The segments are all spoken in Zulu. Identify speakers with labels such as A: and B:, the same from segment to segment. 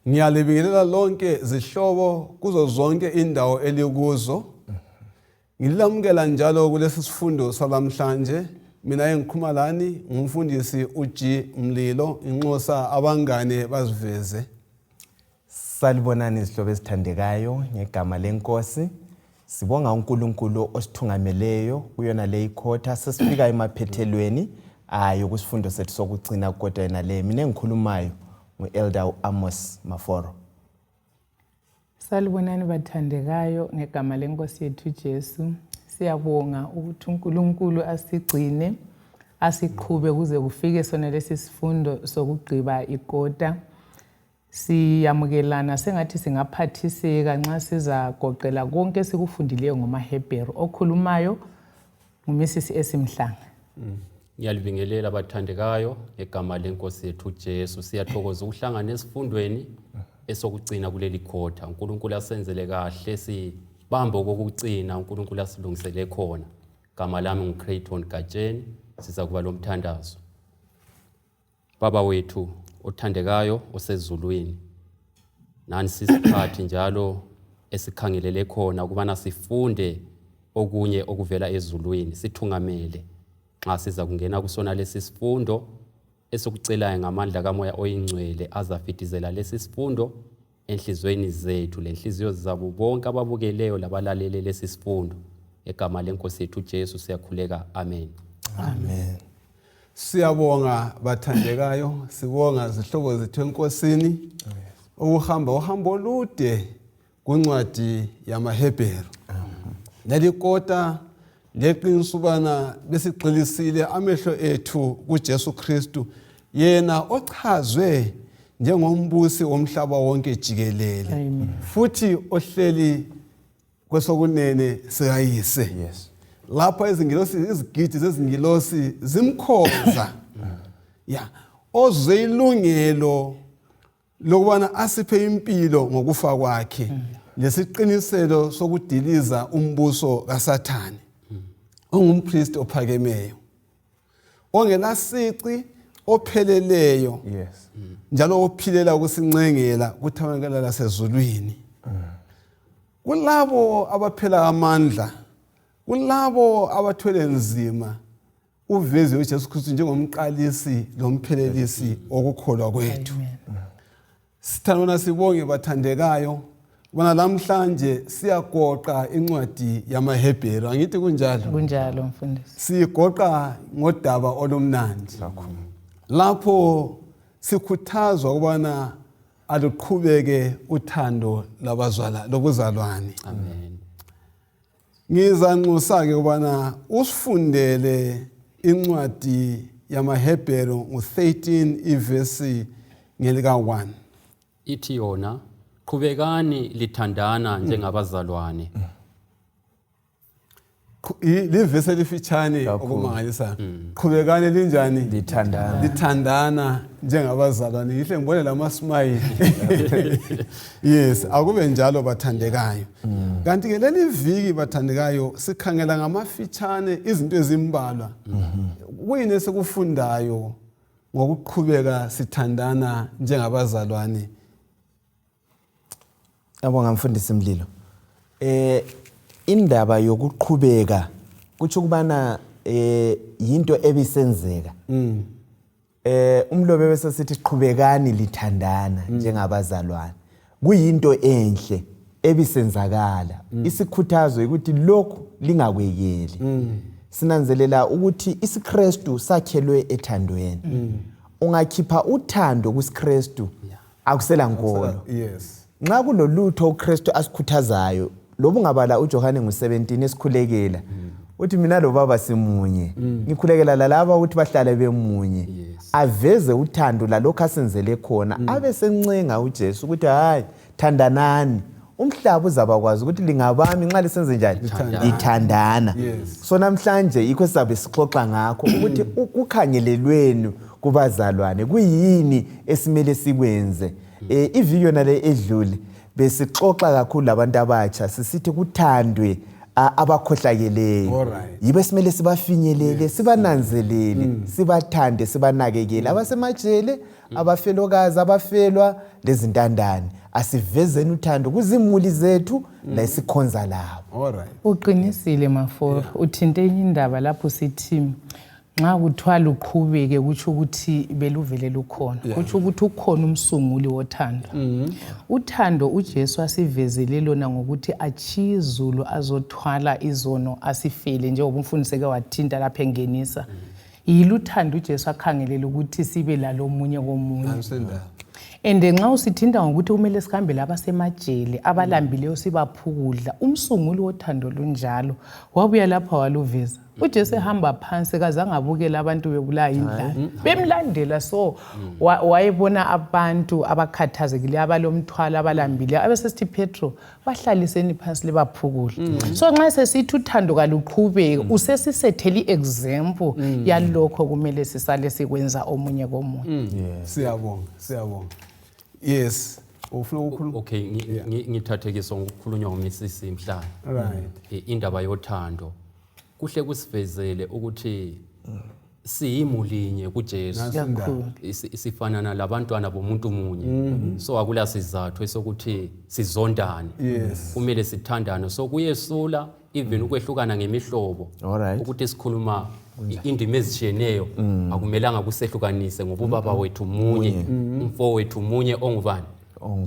A: Ngiyalibingelela lonke zihlobo kuzo zonke indawo elikuzo. Ngilamukela njalo kulesi sifundo salamhlanje. Mina engikhuluma lani ngumfundisi uG Mlilo, inxusa abangane baziveze.
B: Salibonani izihlobo ezithandekayo ngegama lenkosi. Sibonga uNkulunkulu osithungameleyo kuyona le ikhotha sesifika emaphethelweni ayo kusifundo sethu sokucina kodwa yena le mina engikhulumayo ngu-Elder u-Amos Maforo.
C: Salibonani bathandekayo ngegama lenkosi yethu Jesu. Siyabonga ukuthi uNkulunkulu asigcine asiqhube kuze kufike sona lesi sifundo sokugqiba ikota. Siyamukelana sengathi singaphathiseka nxa sizagoqela konke esikufundileyo ngomaHebheru. Okhulumayo nguMrs Esimhlanga.
D: Ngiyalibingelela bathandekayo ngegama lenkosi yethu Jesu. Siyathokoza ukuhlangana esifundweni esokugcina kuleli khotha. uNkulunkulu asenzele kahle sibambe okokucina uNkulunkulu asilungisele khona. Gama lami nguCrayton Gatsheni. Siza kuba lomthandazo. Baba wethu othandekayo osezulwini, nani sisikhathi njalo esikhangelele khona ukubana sifunde okunye okuvela ezulwini, sithungamele nxa siza kungena kusona lesi sifundo esikucelayo ngamandla kaMoya oyiNgcwele azafitizela lesi sifundo enhliziyweni zethu lenhliziyo zabo bonke ababukeleyo labalalele lesi sifundo. Egama lenkosi yethu uJesu siyakhuleka, amen.
B: Amen.
A: Siyabonga bathandekayo, sibonga zihlobo zethu enkosini ukuhamba uhambo olude kuncwadi yamaHebheru. Leli kota leqiniso ubana besigxilisile amehlo ethu kuJesu Kristu, yena ochazwe njengombusi womhlaba wonke jikelele futhi ohleli kwesokunene sikayise.
B: Yes.
A: Lapho izingilosi, izigidi zezingilosi zimkhonza. Ya, ozuze ilungelo lokubana asiphe impilo ngokufa kwakhe lesiqiniselo sokudiliza umbuso kaSathane, ongumpristi ophakemeyo ongelasici, opheleleyo njalo ophilela ukusincengela kuthabakela lasezulwini. Kulabo abaphela amandla, kulabo abathwele nzima, uveze uJesu Kristu njengomqalisi lomphelelisi wokukholwa kwethu. Sithandona sibonge bathandekayo bona lamhlanje siyagoqa incwadi yamaHebheru, angithi kunjalo?
C: Kunjalo mfundisi.
A: Siyigoqa ngodaba olumnandi lapho sikhuthazwa ukubana aluqhubeke uthando labazwala lobuzalwane.
D: Amen.
A: Ngizanxusa-ke ukubana usifundele incwadi yamaHebheru ngu-13 ivesi ngelika-1.
D: Ithi yona, qhubekani lithandana njengabazalwane.
A: Livesi elifitshane okumangalisayo. Qhubekani linjani?
B: Lithandana.
A: Lithandana njengabazalwane. Ngihle ngibone lama smile. Yes, akube njalo bathandekayo. Kanti ke leli viki bathandekayo sikhangela ngamafitshane izinto ezimbalwa. Kuyini esikufundayo ngokuqhubeka sithandana njengabazalwane?
B: Yabonga mfundisi Mlilo. Indaba yokuqhubeka kutsho ukubana yinto ebisenzeka. Umlobi bese sithi qhubekani lithandana njengabazalwane. Kuyinto enhle ebisenzakala. Isikhuthazo ukuthi lokhu lingakwekeli. Sinanzelela ukuthi isiKristu sakhelwe ethandweni. Ungakhipha uthando kusiKristu akusela nkolo. Nxa kulolutho uKristu asikhuthazayo, loba ungabala uJohane ngu-17 esikhulekela, uthi mina lo baba simunye, ngikhulekela lalaba ukuthi bahlale bemunye. Aveze uthando lalokhu asenzele khona, abe sencenga uJesu ukuthi hayi, thandanani. Umhlaba uzabakwazi ukuthi lingabami nxa lisenze njani? Lithandana. So namhlanje yikho sizabe sixoxa ngakho ukuthi kukhangelelweni kubazalwane, kuyini esimele sikwenze. Iviki yona le edlule besixoxa kakhulu labantu abatsha sisithi kuthandwe Abakhohlakeleyo yibo esimele sibafinyelele, sibananzelele, sibathande, sibanakekele, abasemajele, abafelokazi, abafelwa lezintandane. Asivezeni uthando kuzimuli zethu lesikhonza labo.
C: Uqinisile Maforo, uthinte enye indaba lapho sithi nxa kuthiwa luqhubeke, kutsho ukuthi beluvele lukhona, kutsho ukuthi ukhona umsunguli wothando. Uthando uJesu asivezele lona ngokuthi atshiye izulu azothwala izono asifele, njengoba umfundisi eke wathinta lapha engenisa. Yilo uthando uJesu akhangelele ukuthi sibe lalo omunye komunye.
A: Nansi indaba.
C: And nxa usithinta ngokuthi kumele sihambe labasemajele, abalambileyo, sibapha ukudla, umsunguli wothando lunjalo wabuya lapha waluveza. UJesu ehamba phansi kazange abukele abantu bebulaya indlala bemlandela, so wayebona abantu abakhathazekileyo, abalomthwalo, abalambileyo, abesesithi, "Petro, bahlaliseni phansi libaphukule." So nxa sesithi uthando kaluqhubeke, usesisethela i-example yalokho kumele sisale sikwenza omunye komunye.
A: Siyabonga, siyabonga. Yes, ufuna ukukhuluma?
D: Okay, ngithathekiswa ngokukhulunywa nguMrs Mhlanga. Indaba yothando kuhle kusivezele ukuthi siyimulinye kuJesu.
A: Nansi indaba.
C: Kakhulu.
D: Sifanana labantwana bomuntu munye, so akula sizathu esokuthi sizondane. Kumele sithandane, so kuyesula even ukwehlukana ngemihlobo, ukuthi sikhuluma indimi ezitshiyeneyo akumelanga kusehlukanise, ngoba ubaba wethu munye, umfowethu munye, ongubani?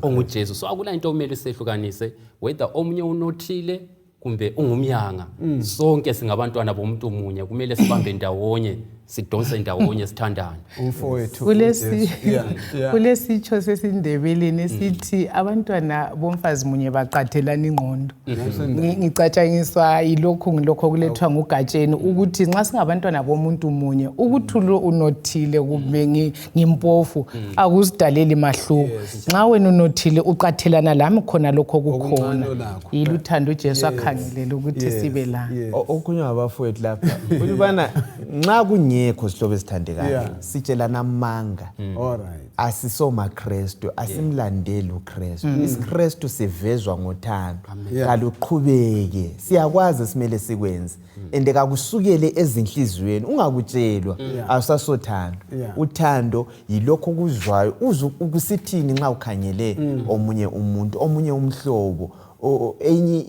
D: OnguJesu. So akula into okumele sehlukanise, whether omunye unothile kumbe ungumyanga, sonke singabantwana bomuntu munye. Kumele sibambe ndawonye, sidonse ndawonye, sithandane.
A: Umfowethu uJesu.
C: Kulesitsho sesiNdebeleni esithi abantwana bomfazi munye baqathelana ingqondo. Ngicatshangiswa yilokhu, ngilokho okulethwa nguGatsheni, ukuthi nxa singabantwana bomuntu munye, ukuthi lo unothile kumbe ngimpofu akusidaleli mahluko. Nxa wena unothile, uqathelana lami khona lokho
A: Okuncane
C: okukhona.
A: olakho.
C: Yilo uthando uJesu akhangelele ukuthi sibe la.
B: Okunye ngabafowethu lapha ukubana nxa kungekho sihlobo esithandekayo, sitshelana amanga, asisomaKrestu, asimlandeli uKrestu. IsiKrestu sivezwa ngothando. Kaluqhubeke, siyakwazi esimele sikwenze, and kakusukele ezinhliziyweni, ungakutshelwa, awusasothando. Uthando yilokho okuzwayo, uzwe ukusithini nxa ukhangele omunye umuntu, omunye umhlobo, enye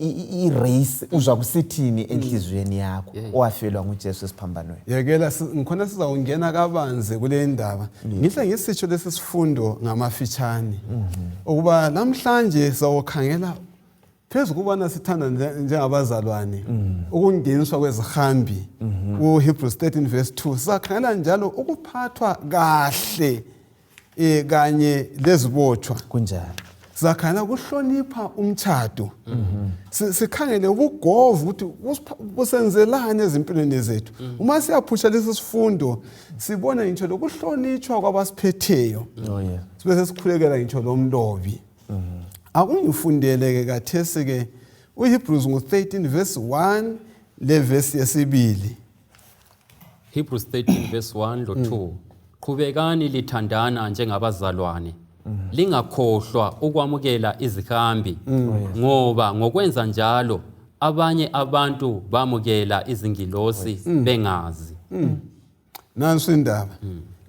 B: i-race, uzwa kusithini enhliziyweni yakho owafelwa nguJesu esiphambanweni.
A: Yekela, ngikhona sizawungena kabanzi kule ndaba. Ngihle ngisitsho lesi sifundo ngamafitshane ukuba namhlanje sizawukhangela phezu kubana sithanda njengabazalwane, ukungeniswa kwezihambi ku-Hebrews 13 verse 2. Sizakhangela njalo ukuphathwa kahle kanye lezibotshwa. Sizakhangela ukuhlonipha umtshado. Sikhangele ubugovu ukuthi busenzelani ezimpilweni zethu. Uma siyaphusha lesi sifundo, sibone ngitsho lokuhlonitshwa kwabasiphetheyo. Sibe sesikhulekela ngitsho lomlobi. Akungifundele-ke kathesi-ke uHebrews ngu-13 verse 1 levesi yesibili.
D: Hebrews 13 verse 1 lo 2. Qhubekani lithandana njengabazalwane. Lingakhohlwa ukwamukela izihambi, ngoba ngokwenza njalo abanye abantu bamukela izingilosi bengazi.
A: Nanso indaba,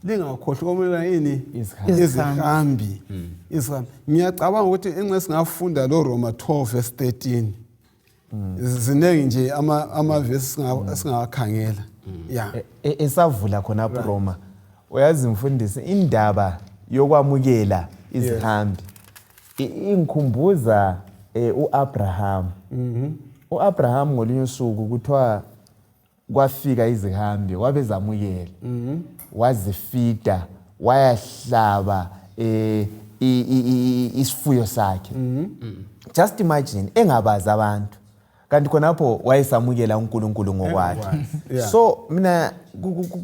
A: lingakhohlwa ukwamukela ini?
B: Izihambi.
A: Izihambi, izihambi. Ngiyacabanga ukuthi enxe singafunda lo Roma 12 verse 13, ziningi nje amavesi esingawakhangela ya.
B: Esavula khona Roma, uyazi mfundisi, indaba yokwamukela izihambi ingikhumbuza uAbraham. UAbraham ngolunye usuku kuthiwa kwafika izihambi, wabezamukela, wazifida, wayahlaba isifuyo sakhe. Just imagine, engabazi abantu, kanti khonapho wayesamukela uNkulunkulu ngokwakhe.
A: Engakwazi, yeah.
B: So mina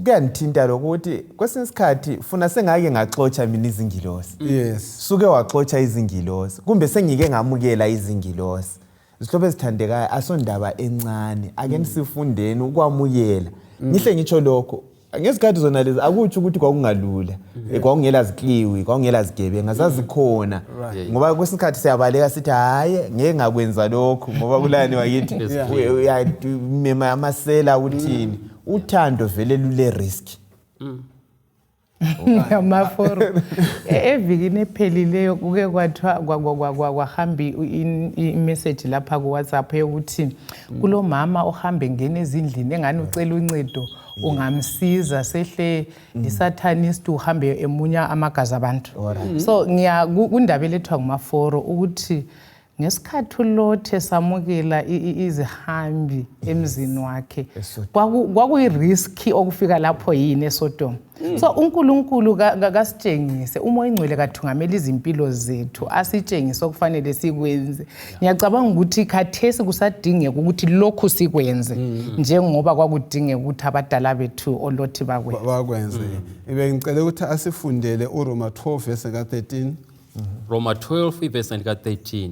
B: kuyangithinta lokho ukuthi kwesinye isikhathi funa sengake ngaxotsha mina izingilosi, suke waxotsha izingilosi, kumbe sengike ngamukela izingilosi. Zihlobo ezithandekayo, asondaba encane, ake nisifundeni ukwamukela. Ngihle ngitsho lokho. Ngesikhathi zona lezi akutsho ukuthi kwakungalula, kwakungela zikliwi, kwakungela zigebenga, zazikhona. Ngoba kwesinye isikhathi siyabaleka sithi hhayi, ngeke ngakwenza lokhu ngoba kulani wakithi uyamema amasela uthini. Uthando vele lule risk.
C: Amaforo evikini ephelileyo kuke kwathiwa kwahamba imessage lapha ku-WhatsApp yokuthi kulomama ohambe engena ezindlini engani ucela uncedo, ungamsiza sehle lisatanist, uhambe emunya amagazi abantu. So ngiya kundaba elethwa ngumaforo ukuthi ngesikhathi uLothe samukela izihambi emzini wakhe, kwakuyi-risk okufika lapho yini eSodoma. So uNkulunkulu kasitshengise, uMoya Ingcwele kathungamela izimpilo zethu, asitshengise okufanele sikwenze. Ngiyacabanga ukuthi khathesi kusadingeka ukuthi lokhu sikwenze njengoba kwakudingeka ukuthi abadala bethu oLothi bakwenze.
A: Bakwenze. Bengicela ukuthi asifundele uRoma 12 verse ka-13.
D: Roma 12 ivesi lika-13.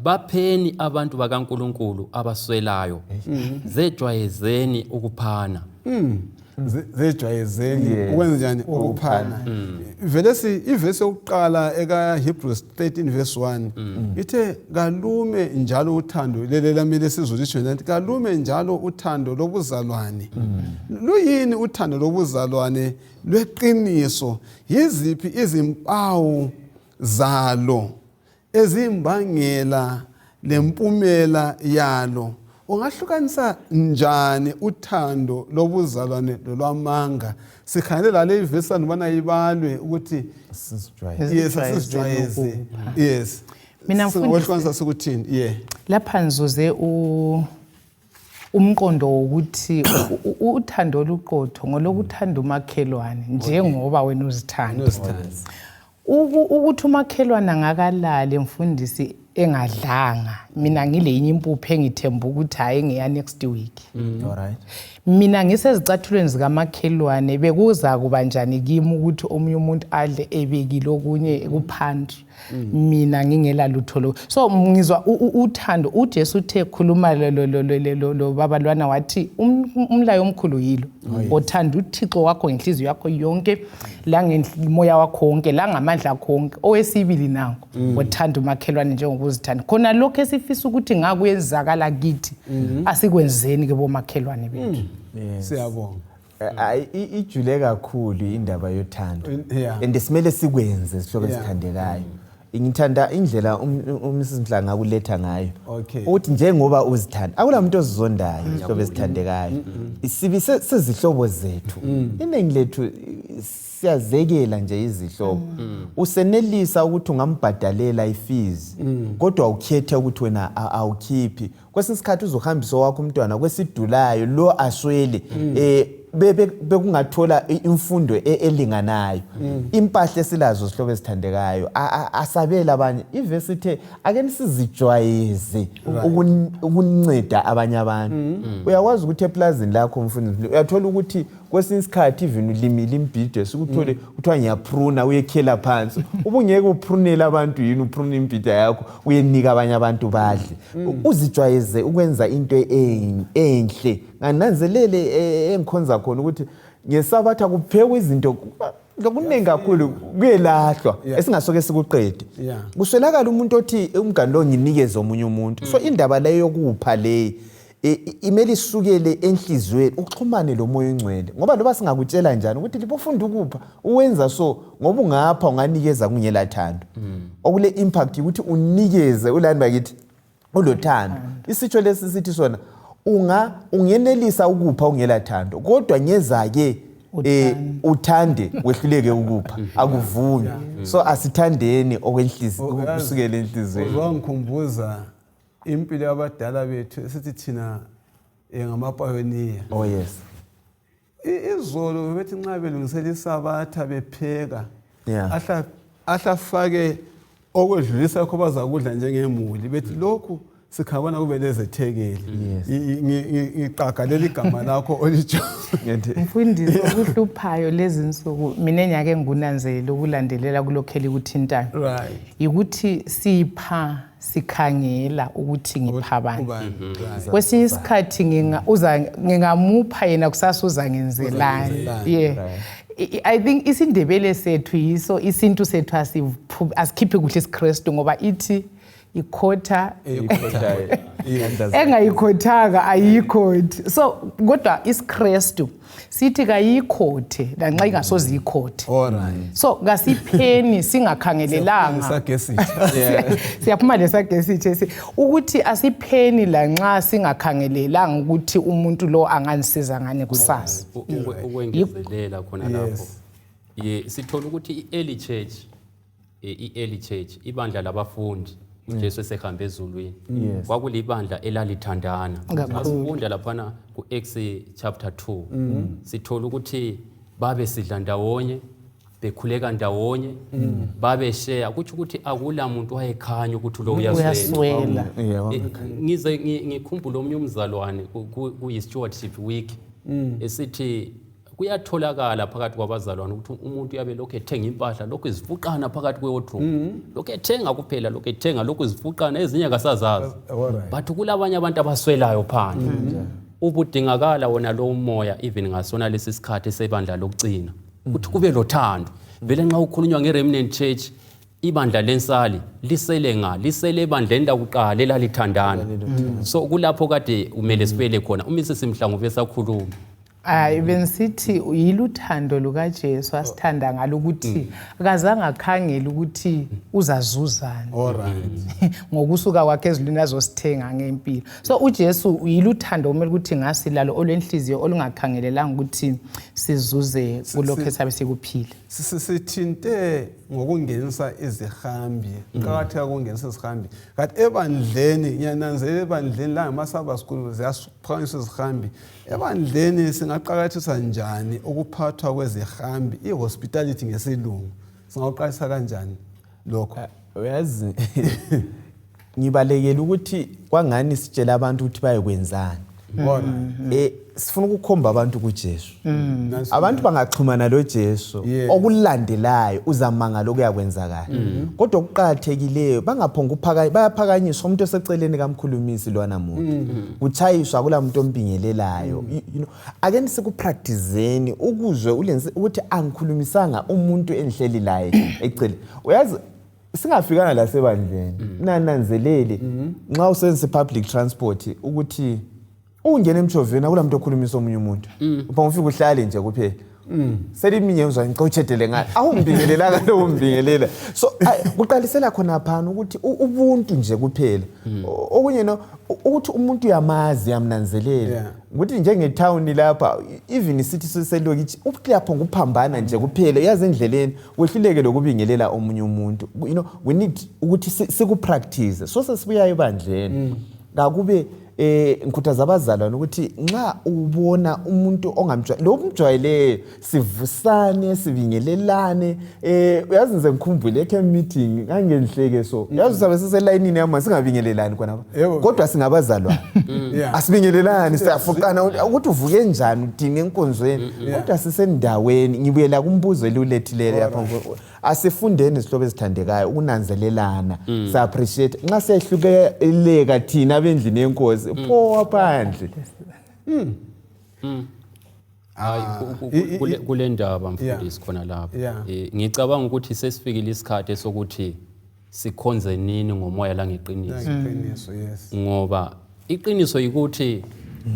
D: Bapheni abantu bakaNkulunkulu abaswelayo, zejwayezeni ukuphana.
A: Zejwayezeni ukwenza njani? Ukuphana. Vele si ivesi yokuqala eka Hebrews 13 verse 1 ithe kalume njalo uthando, lele lamele sizulisho nathi, kalume njalo uthando lobuzalwane. Luyini uthando lobuzalwane lweqiniso? Yiziphi izimpawu zalo ezimbangela lempumela yalo? Ungahlukanisa njani uthando lobuzalwane lolwamanga? Sikhangele lale ivesi andubana ibalwe ukuthi yes, asizijwayeze. Yes.
C: Mina mfundisi,
A: Singahlukanisa sikuthini? Yeah.
C: Lapha ngizuze umqondo wokuthi uthando oluqotho ngolokuthanda umakhelwane njengoba wena uzithanda. Ukuthi umakhelwane angakalali mfundisi engadlanga, mina ngileyinye impuphu engithemba ukuthi hhayi ngeya next week. Mina ngisezicathulweni zikamakhelwane, bekuza kuba njani kimi ukuthi omunye umuntu adle ebekile okunye kupantry, mina ngingela lutho lo? So ngizwa uthando. uJesu uthe khuluma lo baba lwana wathi umlayo omkhulu yilo: othanda uThixo wakho ngenhliziyo yakho yonke, langemoya wakho wonke, langamandla akho wonke. Owesibili nango: othanda umakhelwane njengoba uzithanda. Khona lokho esifisa ukuthi ngakwenzakala kithi, asikwenzeni ke bomakhelwane bethu.
A: Siyabonga.
B: Ayi, ijule kakhulu indaba yothando and simele sikwenze, sihloko esithandekayo. Ngithanda indlela uMrs Mhlanga akuletha ngayo ukuthi njengoba uzithanda, akula muntu ozizondayo, isihlobo esithandekayo. Sibi sezihlobo zethu, iningi lethu siyazekela nje izihlobo. Usenelisa ukuthi ungambhadalela ifees, kodwa ukhethe ukuthi wena awukhiphi. Kwesinye isikhathi uzohambisa owakho umntwana kwesidulayo, lo aswele, bekungathola imfundo elinganayo. Impahla esilazo, zihlobo ezithandekayo, asabele abanye. Ivesi ithe ake nisizijwayeze ukunceda abanye abantu. Uyakwazi ukuthi eplazini lakho, mfundisi, uyathola ukuthi kwesinye isikhathi even ulimile imbhido, sikuthole kuthiwa ngiyapruna, uyekhela phansi. Ubungeke uprunele abantu yini? Uprune imbhida yakho, uyenika abanye abantu badle. Uzijwayeze ukwenza into enhle. Ngananzelele engikhonza khona ukuthi ngesabatha kuphekwa izinto lokuningi kakhulu, kuyelahlwa esingasoke sikuqede. Kuswelakala umuntu othi umgani lo nginikeze omunye umuntu. So indaba leyo yokupha leyi imele isukele enhliziyweni, uxhumane lo moya ongcwele, ngoba loba singakutshela njani ukuthi libofunda ukupha, uwenza so ngoba ungapha unganikeza kungelathando. Okule impact ukuthi unikeze ulani bakithi ulothando. Isitsho lesi sithi sona ungenelisa ukupha ungelathando, kodwa ngezake uthande wehluleke ukupha, akuvumi. So asithandeni okwenhliziyo, kusukela enhliziyweni.
A: Uzwangikhumbuza impilo yabadala bethu esithi thina ngamapayoniya.
B: Oh yes.
A: Izolo bethi nxa belungisela isabatha bepheka, ahla afake okwedlulisa kho bazakudla njengemuli, bethi lokhu Sikhabona kube lezethekeli. Ngiqaga leli gama lakho olitsho.
C: Mfundisi, okuhluphayo lezi nsuku mina enyake ngikunanzelele ukulandelela kulokhu elikuthintayo yikuthi sipha sikhangela ukuthi ngipha bani. Kwesinye isikhathi ngingamupha yena kusasa uzangenzelani. Yeah. I think isiNdebele sethu yiso isintu sethu asikhiphi kuhle isiKristu ngoba ithi ikhotha engayikhothanga ayikhothi. So kodwa isiKristu sithi kayikhothe lanxa ingasoze ikhothe. So kasipheni singakhangelelanga. Siyaphuma lesagesithe ukuthi asipheni lanxa singakhangelelanga ukuthi umuntu lo anganisiza ngani kusasa.
D: Ukwengezelela khona lapho. Sithola ukuthi i-early church i-early church ibandla labafundi uJesu esehambe ezulwini kwakulibandla elalithandana. Asifunda laphana ku-Acts chapter 2 sithola ukuthi babe sidla ndawonye, bekhuleka ndawonye, babeshare. Kutsho ukuthi akula muntu wayekhanya ukuthi lo uyaswela. Ngize ngikhumbule omunye umzalwane kuyi-stewardship week esithi kuyatholakala phakathi kwabazalwane ukuthi umuntu uyabe lokhu ethenga impahla, lokhu izifuqana phakathi kwe-wardrobe, lokhu ethenga kuphela, lokhu ethenga, lokhu izifuqana, ezinye kasazazi. But kulabanye abantu abaswelayo phandle. Ubudingakala wona lowo moya even ngasona lesi sikhathi sebandla lokugcina ukuthi kube lothando. Vele nxa ukhulunywa nge-remnant church, ibandla lensali lisele nga lisele ebandleni lakuqala elalithandana. So kulapho kade kumele sibele khona. UMrs Mhlangu besakhuluma.
C: Hayi, bengisithi yiluthando lukaJesu asithanda ngalo ukuthi akazange akhangele ukuthi uzazuzani ngokusuka kwakhe ezulwini azosithenga ngempilo. So uJesu yiluthando kumele ukuthi ngasilalo olwenhliziyo olungakhangelelanga ukuthi sizuze kulokho esabe sikuphile.
A: Sithinte ngokungenisa izihambi, kuqakatheka ukungenisa izihambi. Kanti ebandleni ngiyananzelela ebandleni la ngama-Sabbath school ziyaphakanyiswa izihambi. Ebandleni singaqakathisa njani ukuphathwa kwezihambi, i-hospitality ngesilungu? Singawuqalisa kanjani lokho?
B: Uyazi ngibalekela ukuthi kwangani sitshela abantu ukuthi bayekwenzani. Sifuna ukukhomba abantu kuJesu. Abantu bangaxhumana lo Jesu, okulandelayo uzamangala okuyakwenzakala. Kodwa okuqakathekileyo bangaphonga uphaka bayaphakanyiswa umuntu oseceleni kamkhulumisi lwana muntu. Kuchayiswa kula muntu ombingelelayo. You know, ake nisikupracticeni ukuzwe ulenze ukuthi angikhulumisanga umuntu enhleli laye eceleni. Uyazi singafikanga la sebandleni nananzelele nxa usebenzisa public transport ukuthi ungena emtshoveni akula muntu okhulumisa omunye umuntu. Upha ufika uhlale nje kuphela. Seliminye uzwa ngicela utshedele ngale. Awumbingelelanga lo umbingelela. So kuqalisela khona phana ukuthi ubuntu nje kuphela. Okunye no ukuthi umuntu uyamazi yamnanzelela. Ukuthi njenge town lapha even sithi siselokitshi ukuthi lapho nguphambana nje kuphela uyazi endleleni wehluleke lokubingelela omunye umuntu. You know, we need ukuthi sikupractice. So sesibuya ebandleni. Kakube ngikhuthaza abazalwane ukuthi nxa ubona umuntu ongamjwayele lo umjwayeleyo sivusane sibingelelane. Uyazi ngize ngikhumbule ekhe meeting ngangenhleke so uyazi sabe siselayinini yama singabingelelani khona kodwa singabazalwane asibingelelani siyafuqana ukuthi uvuke njani udinge enkonzweni kodwa sisendaweni. Ngibuyela kumbuzo eliwulethileyo lapha. Asifundeni izihlobo ezithandekayo ukunanzelelana, sa-appreciate nxa sehlukeleka thina abendlini yenkosi phowa phandle.
D: Hayi, kule ndaba mfundisi khona lapho ngicabanga ukuthi sesifikile isikhathi sokuthi sikhonze nini ngomoya langeqiniso. Ngoba iqiniso yikuthi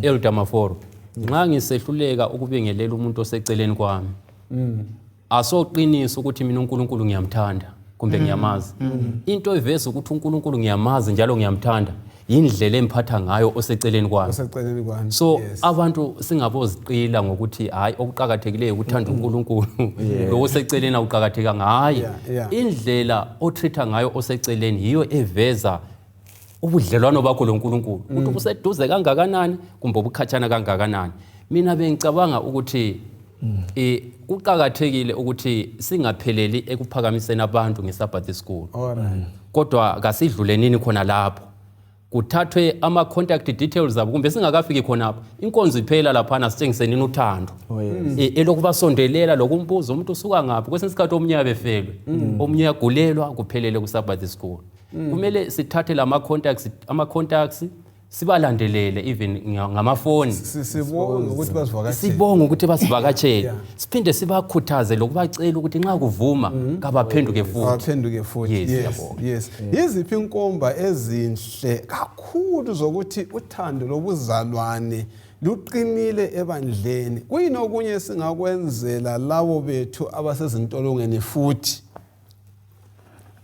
D: Elder Maforo, nxa ngisehluleka ukubingelela umuntu oseceleni kwami, asoqiniso ukuthi mina uNkulunkulu ngiyamthanda kumbe ngiyamazi. Into eveza ukuthi uNkulunkulu ngiyamazi njalo ngiyamthanda yindlela emphatha ngayo oseceleni kwami. So abantu singaboziqila ngokuthi hayi okuqakathekileyo ukuthanda uNkulunkulu lo oseceleni awuqakathekanga. Hayi, indlela otreat-a ngayo oseceleni yiyo eveza ubudlelwano bakho loNkulunkulu, ukuthi ubuseduze kangakanani kumbe ubukhatshana kangakanani. Mina bengicabanga ukuthi kuqakathekile ukuthi singapheleli ekuphakamiseni abantu ngeSabbath school. Kodwa kasidlule nini khona lapho. Kuthathwe ama-contact details abo, kumbe singakafiki khonapho, inkonzo iphela laphana, sitshengisenini uthando.
B: Oh, yes.
D: Elokubasondelela, lokumbuza umuntu usuka ngaphi. Kwesinye isikhathi omunye abefelwe, omunye uyagulelwa, kuphelele ku-Sabbath school. Kumele sithathe lama-contacts, ama-contacts sibalandelele even ngamafoni.
A: Sibonge ukuthi basivakatshele.
D: Sibonge ukuthi basivakatshele. Siphinde sibakhuthaze lokubacela ukuthi nxa kuvuma kabaphenduke futhi.
A: Abaphenduke futhi.
D: Yes,
A: yes,
D: siyabonga.
A: Yes. Yiziphi inkomba ezinhle kakhulu zokuthi uthando lobuzalwane luqinile ebandleni? Kuyini okunye singakwenzela labo bethu abasezintolongweni futhi?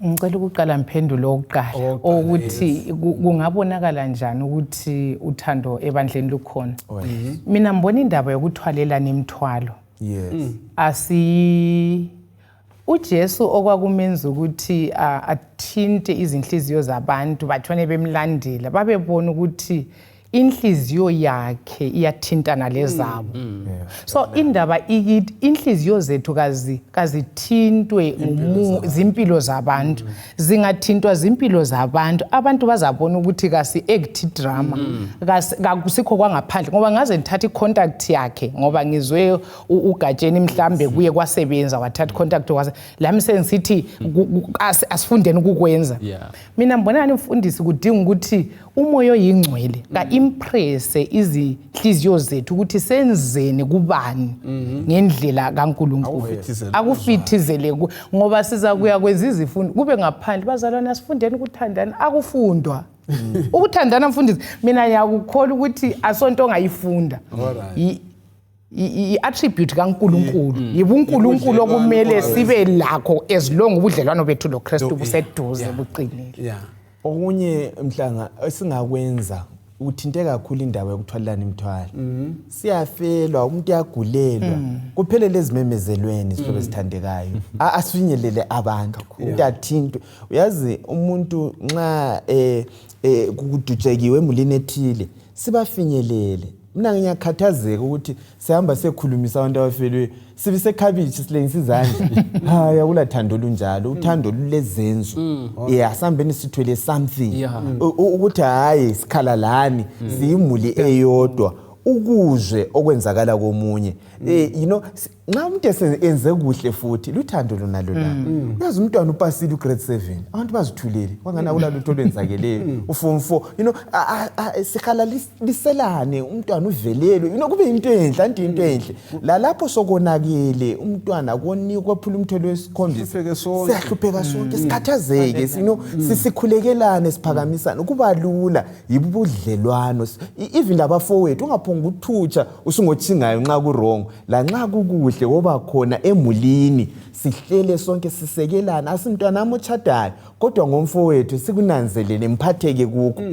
C: Ngicela ukuqala mphendulo owokuqala,
A: Owokuqala,
C: ukuthi kungabonakala njani ukuthi uthando ebandleni lukhona.
B: Oh, yes.
C: Mina ngibona indaba yokuthwalelana imithwalo.
B: Yes.
C: Asi uJesu okwakumenza ukuthi athinte izinhliziyo zabantu bathone bemlandela, babebona ukuthi inhliziyo yakhe iyathintana lezabo. So indaba ikithi inhliziyo zethu kazithintwe zimpilo zabantu. Zingathintwa zimpilo zabantu, abantu bazabona ukuthi kasi act drama, kakusikho kwangaphandle, ngoba ngaze ngithathe i-contact yakhe, ngoba ngizwe uGatsheni mhlambe kuye kwasebenza wathatha i-contact kwase lami sengisithi asifundeni ukukwenza. Mina ngibona ngani mfundisi kudinga ukuthi umoya oyingcwele ka-impresse izinhliziyo zethu ukuthi senzeni kubani ngendlela kaNkulunkulu.
A: Akufithizele.
C: Akufithizele ngoba siza kuya kwenza izifundo kube ngaphandle, bazalwane asifundeni ukuthandana, akufundwa. Ukuthandana mfundisi, mina ngiyakukholwa ukuthi asonto ongayifunda. I-attribute kaNkulunkulu, yibuNkulunkulu
A: Ubudlelwano
C: okumele
A: kwabo.
C: sibe lakho as long ubudlelwano bethu loKristu buseduze, buqinile.
B: Okunye mhlanga esingakwenza, uthinte kakhulu indaba yokuthwalelana imithwalo. Siyafelwa, umuntu uyagulelwa, kuphelele ezimemezelweni izihlobo ezithandekayo. Asifinyelele abantu, umuntu athintwe. Uyazi umuntu nxa kudutshekiwe emulini ethile, sibafinyelele. Mina ngiyakhathazeka ukuthi sihamba siyekhulumisa abantu abafelweyo, sibe sekhabitshi silengisa izandla. Hayi, akulathando olunjalo, uthando lulezenzo. Asihambeni sithwele something. Ukuthi hayi sikhala lani, siyimuli eyodwa, ukuzwe okwenzakala komunye. Nxa umuntu enze kuhle futhi luthando lona lona. Uyazi umntwana upasile ugrade 7, abantu bazithulele, kwangani akula lutho olwenzakeleyo. Uform 4, sikhala liselane, umntwana uvelelwe, kube into enhle, anti into enhle. Lalapho sokonakele umntwana konikwa kwephula umthelo wesikhombisa.
A: Sihlupheke sonke.
B: Siyahlupheka sonke, sikhathazeke, sisikhulekelane, siphakamisane, kuba lula, yibudlelwano. Even labafowethu ungaphonga ukuthutsha usungothingayo nxa ku wrong, la nxa kukuhle woba khona emulini, sihlele sonke sisekelana. Asimntwana wami otshadayo kodwa ngomfowethu, sikunanzelele, mphatheke kukho.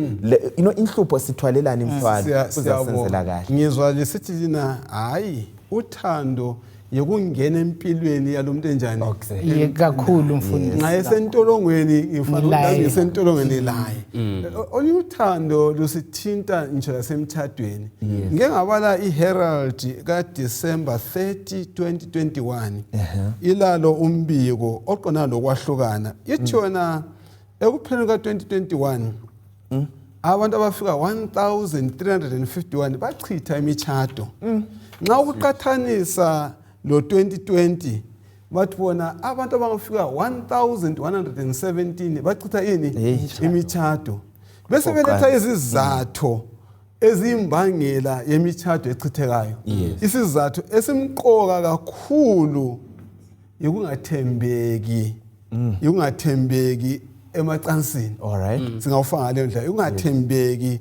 B: Inhlupho sithwalelana imithwalo, kuzasenzela
A: Siyabonga.
B: kahle.
A: Ngizwa lisithi lina hayi uthando yokungena empilweni yalomuntu enjani?
C: Ye, kakhulu mfundisi.
A: Nxa esentolongweni ngifana ukuthi
C: Laye.
A: nami ngisentolongweni laye. Olunye uthando lusithinta ngisho lasemtshadweni. Ngike ngabala iHerald kaDecember 30 2021, ilalo umbiko oqondana lokwahlukana. Ithi yona ekupheleni ka-2021 abantu abafika 1351 bachitha imitshato. Nxa ukuqathanisa lo 2020, bathi bona abantu abangafika 1117 bachitha ini? Imitshato. Bese beletha izizatho eziyimbangela yemitshato echithekayo. Isizatho esimqoka kakhulu yikungathembeki, yikungathembeki emacansini. Singawufaka ngaleyo ndlela, ukungathembeki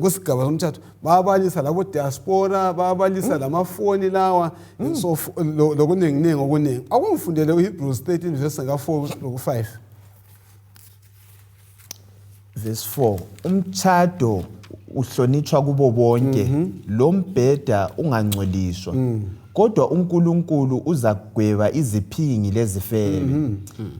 A: kusigaba somtshato. Bayabalisa labo diaspora, bayabalisa lamafoni lawa, so lokuningi okuningi. Akungifundele uHebrews 13 verse ka-4 loku-5.
B: Verse 4, umtshado uhlonitshwa kubo bonke, lo mbheda ungangcoliswa, Kodwa uNkulunkulu uzakugweba iziphingi lezifebe.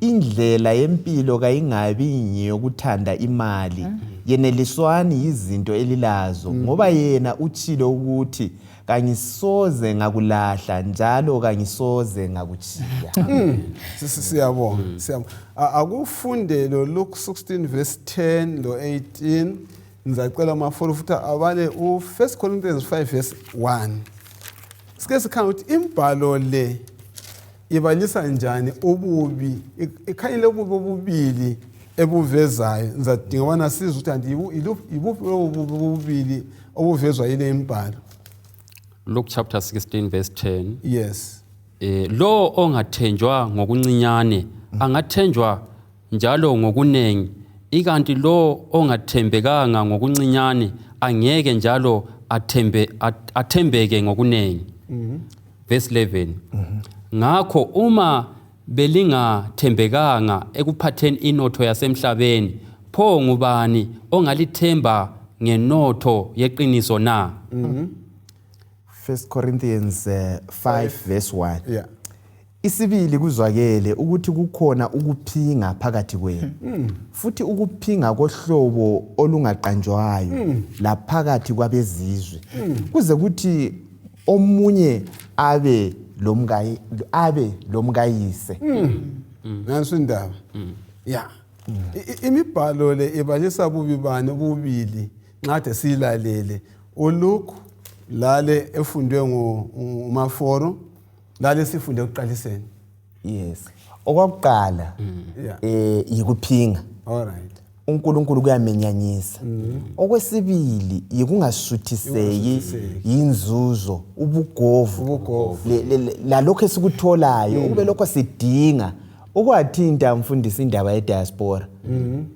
B: Indlela yempilo kayingabi ngeyokuthanda imali. Yeneliswani yizinto elilazo, ngoba yena utshilo ukuthi kangisoze ngakulahla njalo kangisoze ngakutshiya.
A: Siyabonga, siyabonga. Akufunde lo Luke 16 verse 10 lo 18. Ngizacela amafolo futhi abale u-1 Corinthians 5 verse 1. Sike sikhanga ukuthi imbhalo le ibalisa njani ububi, ikhanyele ububi obubili ebuvezayo. Ngizadinga ubana sizwe ukuthi kanti yibuphi lobo bubi obubili obuvezwa yile imbhalo.
D: Luke chapter 16 verse 10.
A: Yes.
D: Lo ongathenjwa ngokuncinyane angathenjwa njalo ngokunengi, ikanti lo ongathembekanga ngokuncinyane angeke njalo athembeke ngokunengi. Verse 11. Ngakho uma belingathembekanga ekuphatheni inotho yasemhlabeni, pho ngubani ongalithemba ngenotho yeqiniso na?
B: 1 Corinthians 5 verse 1.
A: Yeah.
B: Isibili kuzwakele ukuthi kukhona ukuphinga phakathi kwenu. Futhi ukuphinga kohlobo olungaqanjwayo laphakathi kwabezizwe. Kuze kuthi omunye abe lomkayise.
A: Nansi indaba. Yeah. Imibhalo le ibalisa bubi bani obubili nxa siyilalele. uLuke lale efundwe nguMaforo, lale sifunde ekuqaliseni.
B: Yes. Okwakuqala yikuphinga.
A: All right.
B: uNkulunkulu kuyamenyanyisa. Okwesibili yikungasuthiseki yinzuzo, ubugovu. Lalokho esikutholayo, ukube lokho sidinga. Ukwathinta mfundisi indaba ye-diaspora.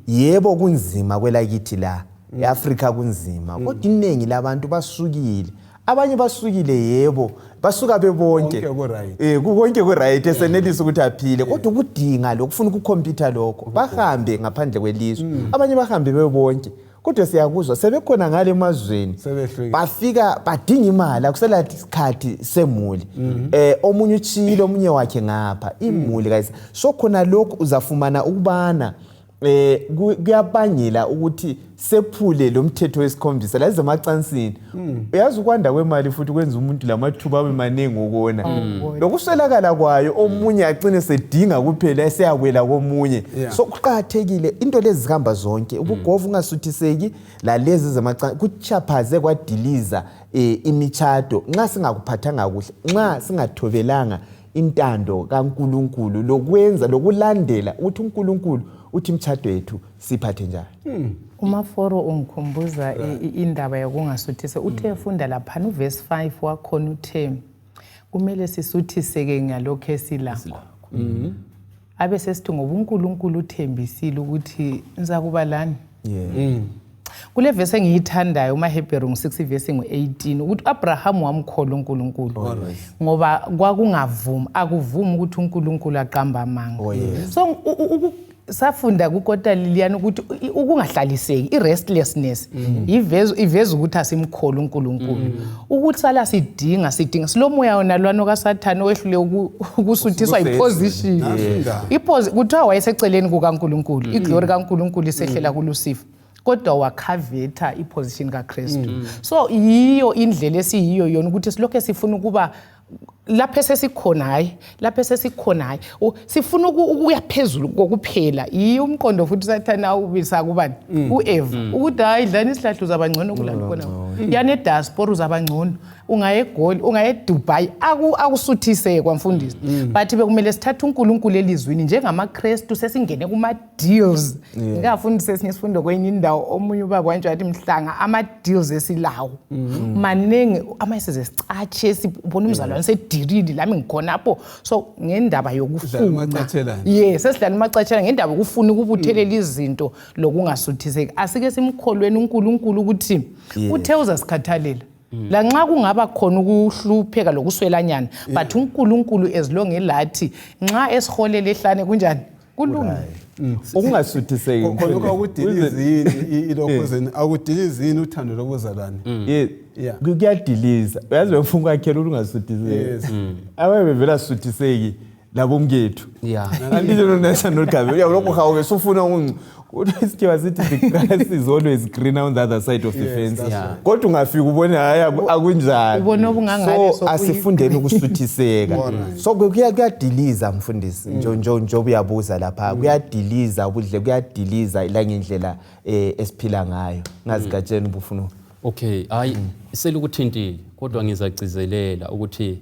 B: Yebo kunzima kwelakithi la. eAfrika kunzima, kodwa iningi labantu basukile. Abanye basukile yebo, basuka bebonke. Konke ku-right, esenelisa ukuthi aphile, kodwa ukudinga lokufuna ukukhompyutha lokho, bahambe ngaphandle kwelizwe. Abanye bahambe bebonke. Kodwa siyakuzwa sebekhona ngale emazweni, bafika badinga imali, akusela isikhathi semuli. Omunye utshiyile omunye wakhe ngapha, imuli kayise. So khona lokhu uzafumana ukubana kuyabangela ukuthi sephule lo mthetho wesikhombisa la ezemacansini. Uyazi ukwanda kwemali futhi kwenza umuntu lamathuba abe maningi okona. Lokuswelakala kwayo omunye agcine sedinga kuphela eseyawela komunye. So kuqakathekile into lezi zihamba zonke, ubugovu ungasuthiseki lalezi zemacansini kuchaphaze kwadiliza imitshato nxa singakuphathanga kuhle, nxa singathobelanga intando kaNkulunkulu lokwenza lokulandela ukuthi uNkulunkulu uthi imitshato yethu siphathe njani.
C: uMaforo ungikhumbuza indaba yokungasuthise. Uthe funda laphana uverse 5 wakhona uthe kumele sisuthiseke ngalokho esilakho. Abe sesithi ngoba uNkulunkulu uthembisile ukuthi ngizakuba lani. Kule verse engiyithandayo umaHebheru 6 verse 18 ukuthi Abraham wamkholwa uNkulunkulu ngoba kwakungavumi, akuvumi ukuthi uNkulunkulu aqamba amanga. So safunda kukota liliyana ukuthi ukungahlaliseki, i-restlessness iveza ukuthi asimkholi uNkulunkulu. Ukuthi sala sidinga silomoya wona lwana kaSathane owehlule ukusuthiswa yiposition. Kuthiwa wayeseceleni kukaNkulunkulu, iglory kaNkulunkulu isehlela kuLucifer. Kodwa wakhavetha iposition kaKristu. So yiyo indlela esiyiyo yona ukuthi silokho sifuna ukuba lapho esesikhona, hayi lapho esesikhona, hayi sifuna ukuya phezulu kokuphela. Yiyo umqondo futhi Sathana awubisa kubani uEva ukuthi hayi dlani isihlahla uzaba ngcono kulani khona, yani ediaspora uzaba ngcono, ungaye eGoli, ungaye eDubai, akusuthiseke mfundisi. But bekumele sithathe uNkulunkulu elizwini njengamaKristu, sesingene kuma deals. Ngingafundisa esinye isifundo kwenye indawo, omunye ubaba wanje wathi mhlanga ama deals esilawo maningi, amanye size sicatshe sibona umzalwane sedirile lami ngikhonapho. So ngendaba yokufuna, yes, sesidlala umacatshela ngendaba yokufuna ukubuthelela izinto lokungasuthiseki. Asike simkholweni uNkulunkulu ukuthi uthe uzasikhathalela. Lanxa kungaba khona ukuhlupheka lokuswelanyana, but uNkulunkulu as long elathi nxa esiholele ehlane kunjani kulungile.
B: Ukungasuthiseki
A: khona akudilizini ilokhuzeni, akudilizini uthando lobuzalwane.
B: Kuyadiliza. Uyazi befuna ukwakhela ungasuthiseki. Abaye bevela suthiseki labo mkethu. Anditsho nonesa nolugabe. Uyalokhu hawuke sufuna uthi isikhiwa sithi the grass is always greener on the other side of the fence. Kodwa ungafika ubone hayi akunjalo.
C: Ubona obungangale
B: So asifundeni ukusuthiseka. So kuyadiliza mfundisi nje uyabuza lapha kuyadiliza ubudle kuyadiliza la ngendlela esiphila ngayo. Ngazigatsheni ubufuna.
D: Okay, hayi selukuthintile kodwa ngizagcizelela ukuthi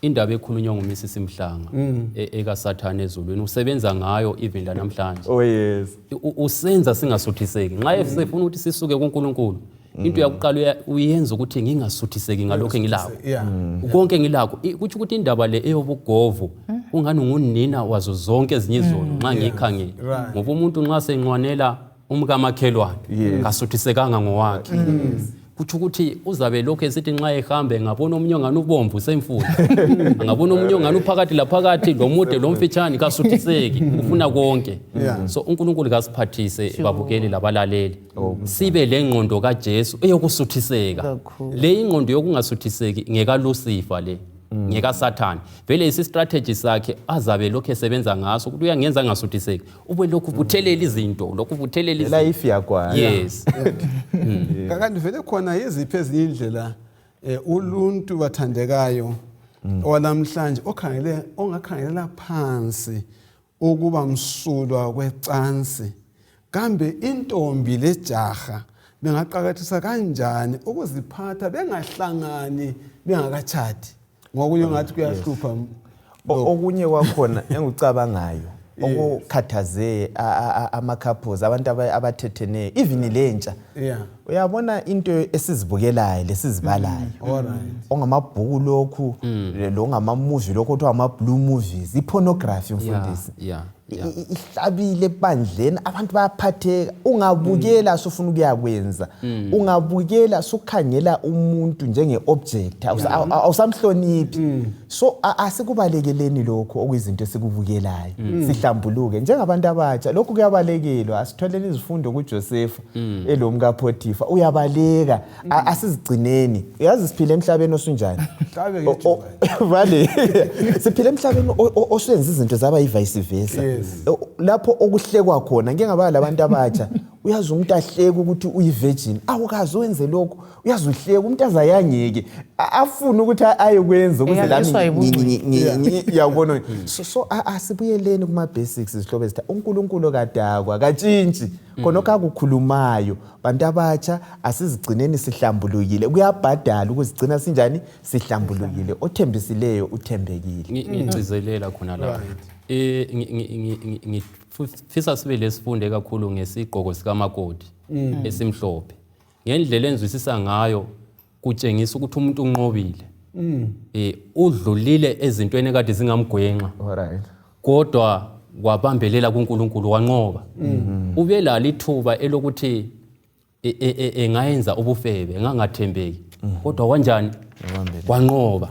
D: indaba ekhulunywa nguMrs Mhlanga ekaSathane ezulwini usebenza ngayo even la namhlanje.
B: Oh yes.
D: Usenza singasuthiseki. Nxa esefuna ukuthi sisuke kuNkulunkulu, into yakuqala uyenza ukuthi ngingasuthiseki ngalokho engilakho. Konke ngilakho. Kuthi ukuthi indaba le eyobugovu ungani ngunina wazo zonke ezinye izono nxa ngiyikhangele. Ngoba umuntu nxa senqwanela umkamakhelwane kasuthisekanga ngowakhe. Kuthi ukuthi uzabe lokho esithi nxa ehambe ngabona omunye ongani ubomvu semfula, angabona omunye ongani uphakathi laphakathi lomude lomfitshane kasuthiseki, ufuna konke. So uNkulunkulu kasiphathise babukeli labalaleli sibe lengqondo kaJesu eyokusuthiseka. Le ingqondo yokungasuthiseki ngekaLucifer le, ngekaSathane. Vele isi strategy sakhe azabe lokho esebenza ngaso ukuthi uyangenza ngasuthiseki, ube lokhu buthelela izinto, lokhu buthelela izinto.
B: Life yakwa.
D: Yes.
A: Kanti vele khona yiziphi ezinye indlela uluntu bathandekayo owanamhlanje okhangele ongakhangelela phansi ukuba msulwa kwecansi, kambe intombi lejaha bengaqakathisa kanjani ukuziphatha bengahlangani bengakatshadi? Ngokunye ngathi kuyahlupha.
B: Okunye kwakhona engikucabangayo okukhathaze ama-couples, abantu abathetheneyo, even lentsha. Uyabona into esizibukelayo lesizibalayo. Ongamabhuku lokhu, lo ngama-movie lokhu okuthiwa ama-blue movies, i-pornography mfundisi. Ihlabile ebandleni, abantu bayaphatheka. Ungabukela sufuna ukuyakwenza. Ungabukela sukhangela umuntu njenge-object, awusamhloniphi. So asikubalekeleni lokho okuyizinto esikubukelayo, sihlambuluke njengabantu abatsha. Lokhu kuyabalekelwa. Asitholeni izifundo kuJosefa elomkaPotifa, uyabaleka. Asizigcineni. Uyazi siphila emhlabeni osunjani? Vale. Siphila emhlabeni osenza izinto zaba yi-vice versa. Lapho okuhlekwa khona ngeke ngaba labantu abatsha. Uyazi umuntu ahleke ukuthi uyi-virgin, awukaze wenze lokho. Uyazi uhleke umuntu azayangeke afune ukuthi ayekwenza ukuze lami ngiyabona. So asibuyeleni kuma basics izihlobo ezitha uNkulunkulu kadakwa katshintshi khonokho akukhulumayo. Bantu abatsha asizigcineni sihlambulukile. Kuyabhadala ukuzigcina sinjani sihlambulukile. Othembisileyo uthembekile.
D: Ngigcizelela khona la. Ngifisa sibe lesifunde kakhulu ngesigqoko sikamakoti esimhlophe. Ngendlela enzwisisa ngayo kutshengisa ukuthi umuntu unqobile. Udlulile ezintweni ekade zingamgwenxa. Kodwa wabambelela kuNkulunkulu wanqoba. Ube lalo ithuba elokuthi engayenza ubufebe, engangathembeki. Kodwa kanjani? Wanqoba.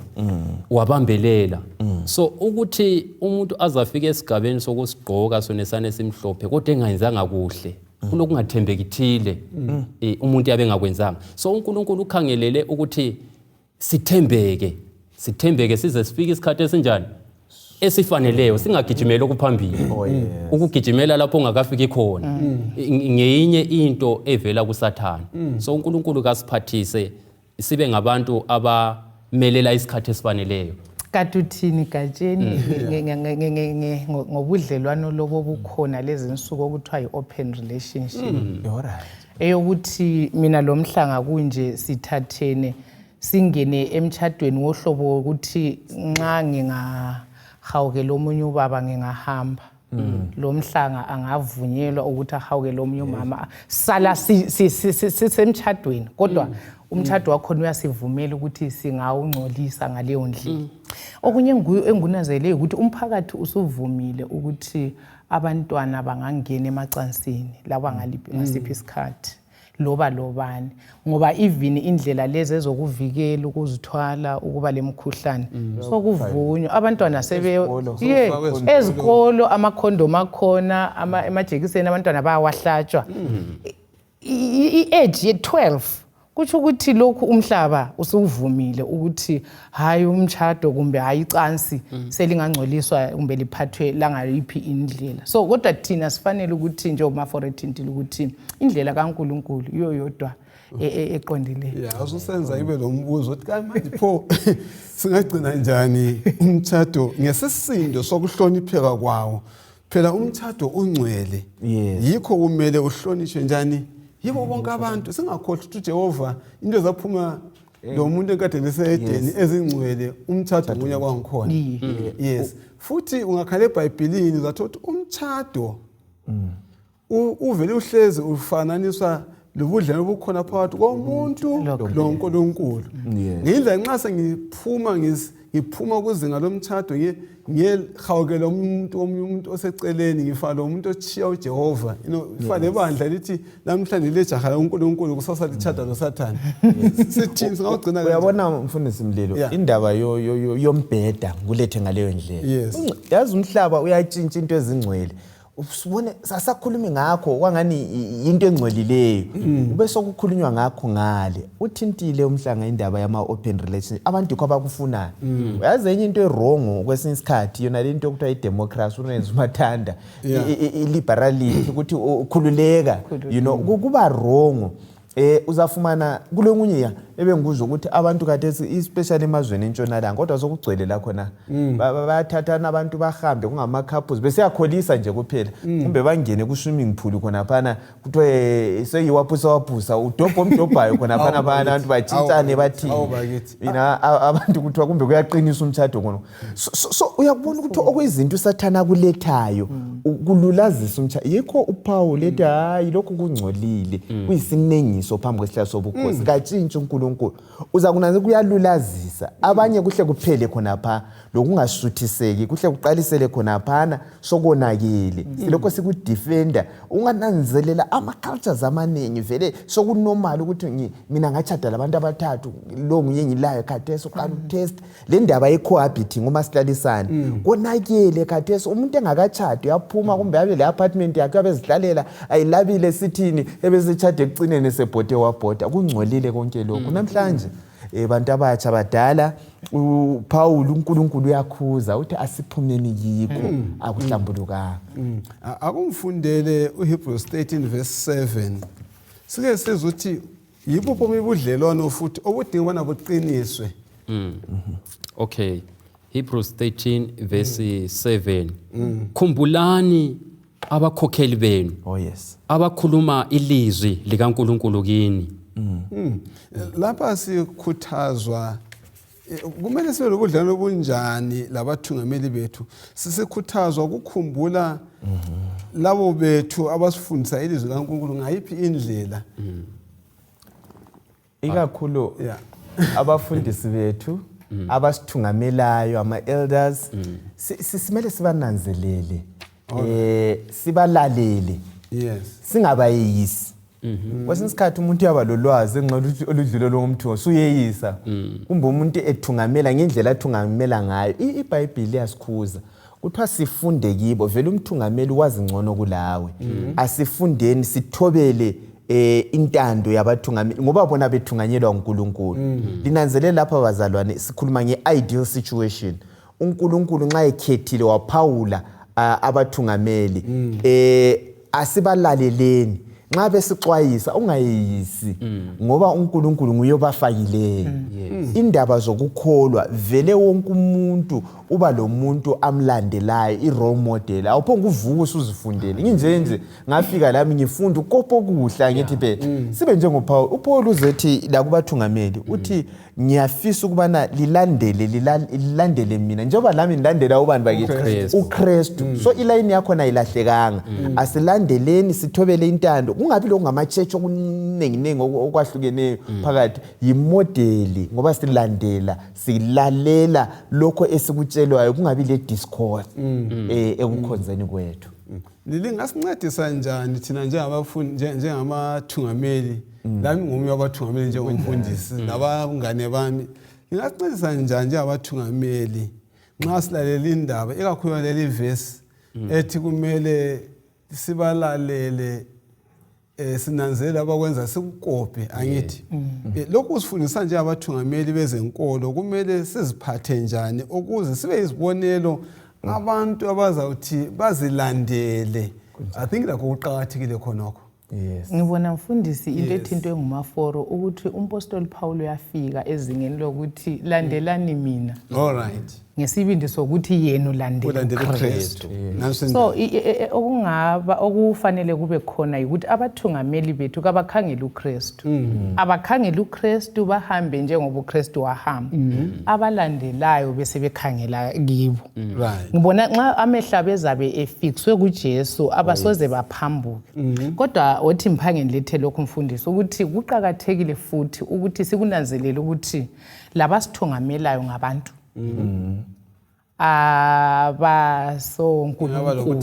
D: Wabambelela. So ukuthi umuntu azafika esigabeni sokusigqoka sonesane esimhlophe kodwa engayenzanga kuhle, kulokungathembeki thile umuntu yabe engakwenzanga. So uNkulunkulu ukhangelele ukuthi sithembeke, sithembeke size sifike isikhathi esinjani esifaneleyo, singagijimeli okuphambili. Ukugijimela lapho ungakafiki khona ngeyinye into evela kuSathane. So uNkulunkulu kasiphathise sibe ngabantu abamelela isikhathi esifaneleyo.
C: Kanti uthini Gatsheni ngobudlelwano lobo bukhona lezi nsuku okuthiwa yi-open relationship? Eyokuthi mina lo Mhlanga kunje sithathene singene emtshadweni wohlobo wokuthi nxa ngingahawukela omunye ubaba ngingahamba. Lo Mhlanga angavunyelwa ukuthi ahawukele omunye umama. Sala sisemtshadweni kodwa umtshado wakhona uyasivumela ukuthi singawungcolisa ngaleyo ndlela. Okunye engunazele ukuthi umphakathi usuvumile ukuthi abantwana bangangena emacansini laba ngaliphi isikhathi loba lobani, ngoba even indlela lezi ezokuvikela ukuzithwala ukuba lemikhuhlane sokuvunywa abantwana sebe ezikolo, amakhondomu akhona, emajekiseni abantwana bayawahlatshwa. I-age ye-12 Kutsho ukuthi lokhu umhlaba usuvumile ukuthi hayi umtshado kumbe hayi icansi selingangcoliswa kumbe liphathwe langayiphi indlela. So kodwa thina sifanele ukuthi njengoba ethintile ukuthi indlela kaNkulunkulu iyo yodwa eqondileyo.
A: Ya, ususenza ibe lo mbuzo ukuthi kanti manje pho singagcina njani umtshado ngesisindo sokuhlonipheka kwawo. Phela umtshado ungcwele. Yikho kumele uhlonishwe njani? Yibo bonke abantu. Singakhohlwa ukuthi uJehova into ezaphuma lo muntu enkade liseEdeni ezingcwele umtshado munye kwangikhona. Yes. Futhi ungakhala eBhayibhelini uzathola ukuthi umtshado uvele uhlezi ufananiswa lobudlelwano obukhona phakathi komuntu loNkulunkulu. Ngindlela nxa sengiphuma ngiphuma kuzinga lomtshado ngiyehawukela umuntu omunye umuntu oseceleni, ngifana lo muntu ochiya uJehova, ifana lebandla lithi namhlanje lijaha uNkulunkulu, kusasa litshada loSathane. Sithini singawugcina?
B: Uyabona mfundisi Mlilo, indaba yombheda kulethe ngaleyo ndlela. Yazi umhlaba uyatshintsha into ezingcwele. Usibone sasakhulumi ngakho kwangani into engcolileyo, ube sokukhulunywa ngakho ngale. Uthintile umhlanga indaba yama open relationship, abantu yikho abakufunayo. Uyazi enye into erongo kwesinye isikhathi yona le nto okuthiwa i-democracy, unenza umathanda, i-liberality, ukuthi ukhululeka, kuba wrong. Uzafumana kulokunye ya ebengikuzwa ukuthi abantu khathesi especially emazweni entshonalanga, kodwa sokugcwele la khona, bayathathana abantu bahambe kungama-couples besiyakholisa nje kuphela, kumbe bangene ku-swimming pool khonaphana, kuthiwe seyiwaphusa waphusa udobho omdobhayo khonaphana, phana abantu batshintshane bathini mina abantu kuthiwa kumbe kuyaqinisa umtshado khona. So uyakubona ukuthi okuyizinto uSathana akulethayo kululazisa umtshado. Yikho uPaul ethi hayi lokhu kungcolile, kuyisinengiso phambi kwesihlalo sobukhosi. Katshintshi uNkulunkulu, uza kunanze kuyalulazisa abanye, kuhle kuphele khonapha, lokungasuthiseki kuhle kuqalisele khonaphana, sokonakele. Silokho sikudefenda, ungananzelela ama-cultures amaningi vele sokunormal ukuthi mina ngatshada labantu abathathu, lo nguye ngilayo khathesi, uqala utest le ndaba ye-cohabiting, umasihlalisane. Konakele khathesi, umuntu engakatshadi uyaphuma kumbe abe le-apartment yakhe, abezihlalela ayilabile sithini, ebesetshade ekucineni sebhode wabhoda. Kungcolile konke lokhu namhlanje. Bantu abatsha badala, uPaul uNkulunkulu uyakhuza uthi asiphumeni kikho, akuhlambulukanga.
A: Akumfundele uHebrews 13 verse 7, sike sizwe ukuthi yibuphi obunye ubudlelwano futhi obudinga ubana buqiniswe.
D: Okay. Hebrews 13 verse 7. Khumbulani abakhokheli benu
B: oh yes
D: abakhuluma ilizwi likaNkulunkulu kini.
A: Lapha sikhuthazwa, kumele sibe lobudlelwano obunjani labathungameli bethu. Sisikhuthazwa ukukhumbula labo bethu abasifundisa ilizwi likaNkulunkulu ngayiphi indlela?
B: Ikakhulu abafundisi bethu abasithungamelayo, ama-elders, simele sibananzelele, sibalalele, singabayeyisi. Kwesinye isikhathi umuntu uyaba lolwazi enxa oludlule lomthungo, suyeyisa, kumbe umuntu ethungamela ngendlela athungamela ngayo. IBhayibhili liyasikhuza, kuthiwa sifunde kibo. Vele umthungameli wazi ngcono kulawe. Asifundeni, sithobele intando yabathungameli, ngoba bona bethunganyelwa uNkulunkulu. Linanzelele lapha bazalwane, sikhuluma nge-ideal situation. uNkulunkulu nxa ekhethile waphawula abathungameli, asibalaleleni nxa besixwayisa. Ungayeyisi, ngoba uNkulunkulu nguye obafakileyo. Indaba zokukholwa vele, wonke umuntu uba lo muntu amlandelayo, i-role model. Awuphonge uvuka usuzifundele. Nginje nje ngafika lami ngifunda ukopo kuhle, angithi phela sibe njengoPaul. UPaul uzethi lakubathungameli uthi ngiyafisa ukubana lilandele lilandele mina njengoba lami ngilandela ubani bakithi?
D: uKristu.
B: UKristu. So ilayini yakhona ayilahlekanga. Asilandeleni, sithobele intando, kungabi lokungama-church okuninginingi okwahlukeneyo phakathi. Yimodeli, ngoba silandela, silalela lokho esikutshelwayo, kungabi le discourse ekukhonzeni kwethu.
A: Lingasincedisa njani thina njengabafundi, njengamathungameli? Lami ngomunye wabathungameli njengomfundisi labangane bami. Lingasincedisa njani njengabathungameli nxa silalela indaba, ikakhulu leli vesi ethi kumele sibalalele? Sinanzelela abakwenza sikukope angithi. Lokhu kusifundisa nje abathungameli bezenkolo kumele siziphathe njani ukuze sibe izibonelo abantu abazawuthi bazilandele. I think lakho kuqakathekile khonokho.
B: Yes.
C: Ngibona mfundisi into ethintwe ngumaforo ukuthi umpostoli Paul uyafika ezingeni lokuthi landelani mina.
A: All right.
C: Ngesibindi sokuthi yena ulandela uKristu. So okungaba okufanele kube khona ukuthi abathungameli bethu kabakhangele uKristu. Abakhangele uKristu bahambe njengoba uKristu wahamba. Abalandelayo bese bekhangela kibo. Ngibona nxa amehla bezabe efixwe kuJesu abasoze baphambuke. Kodwa othi mphange ngilethe lokhu mfundisi ukuthi kuqakathekile futhi ukuthi sikunanzelele ukuthi labasithungamelayo ngabantu. Abasonkulunkulu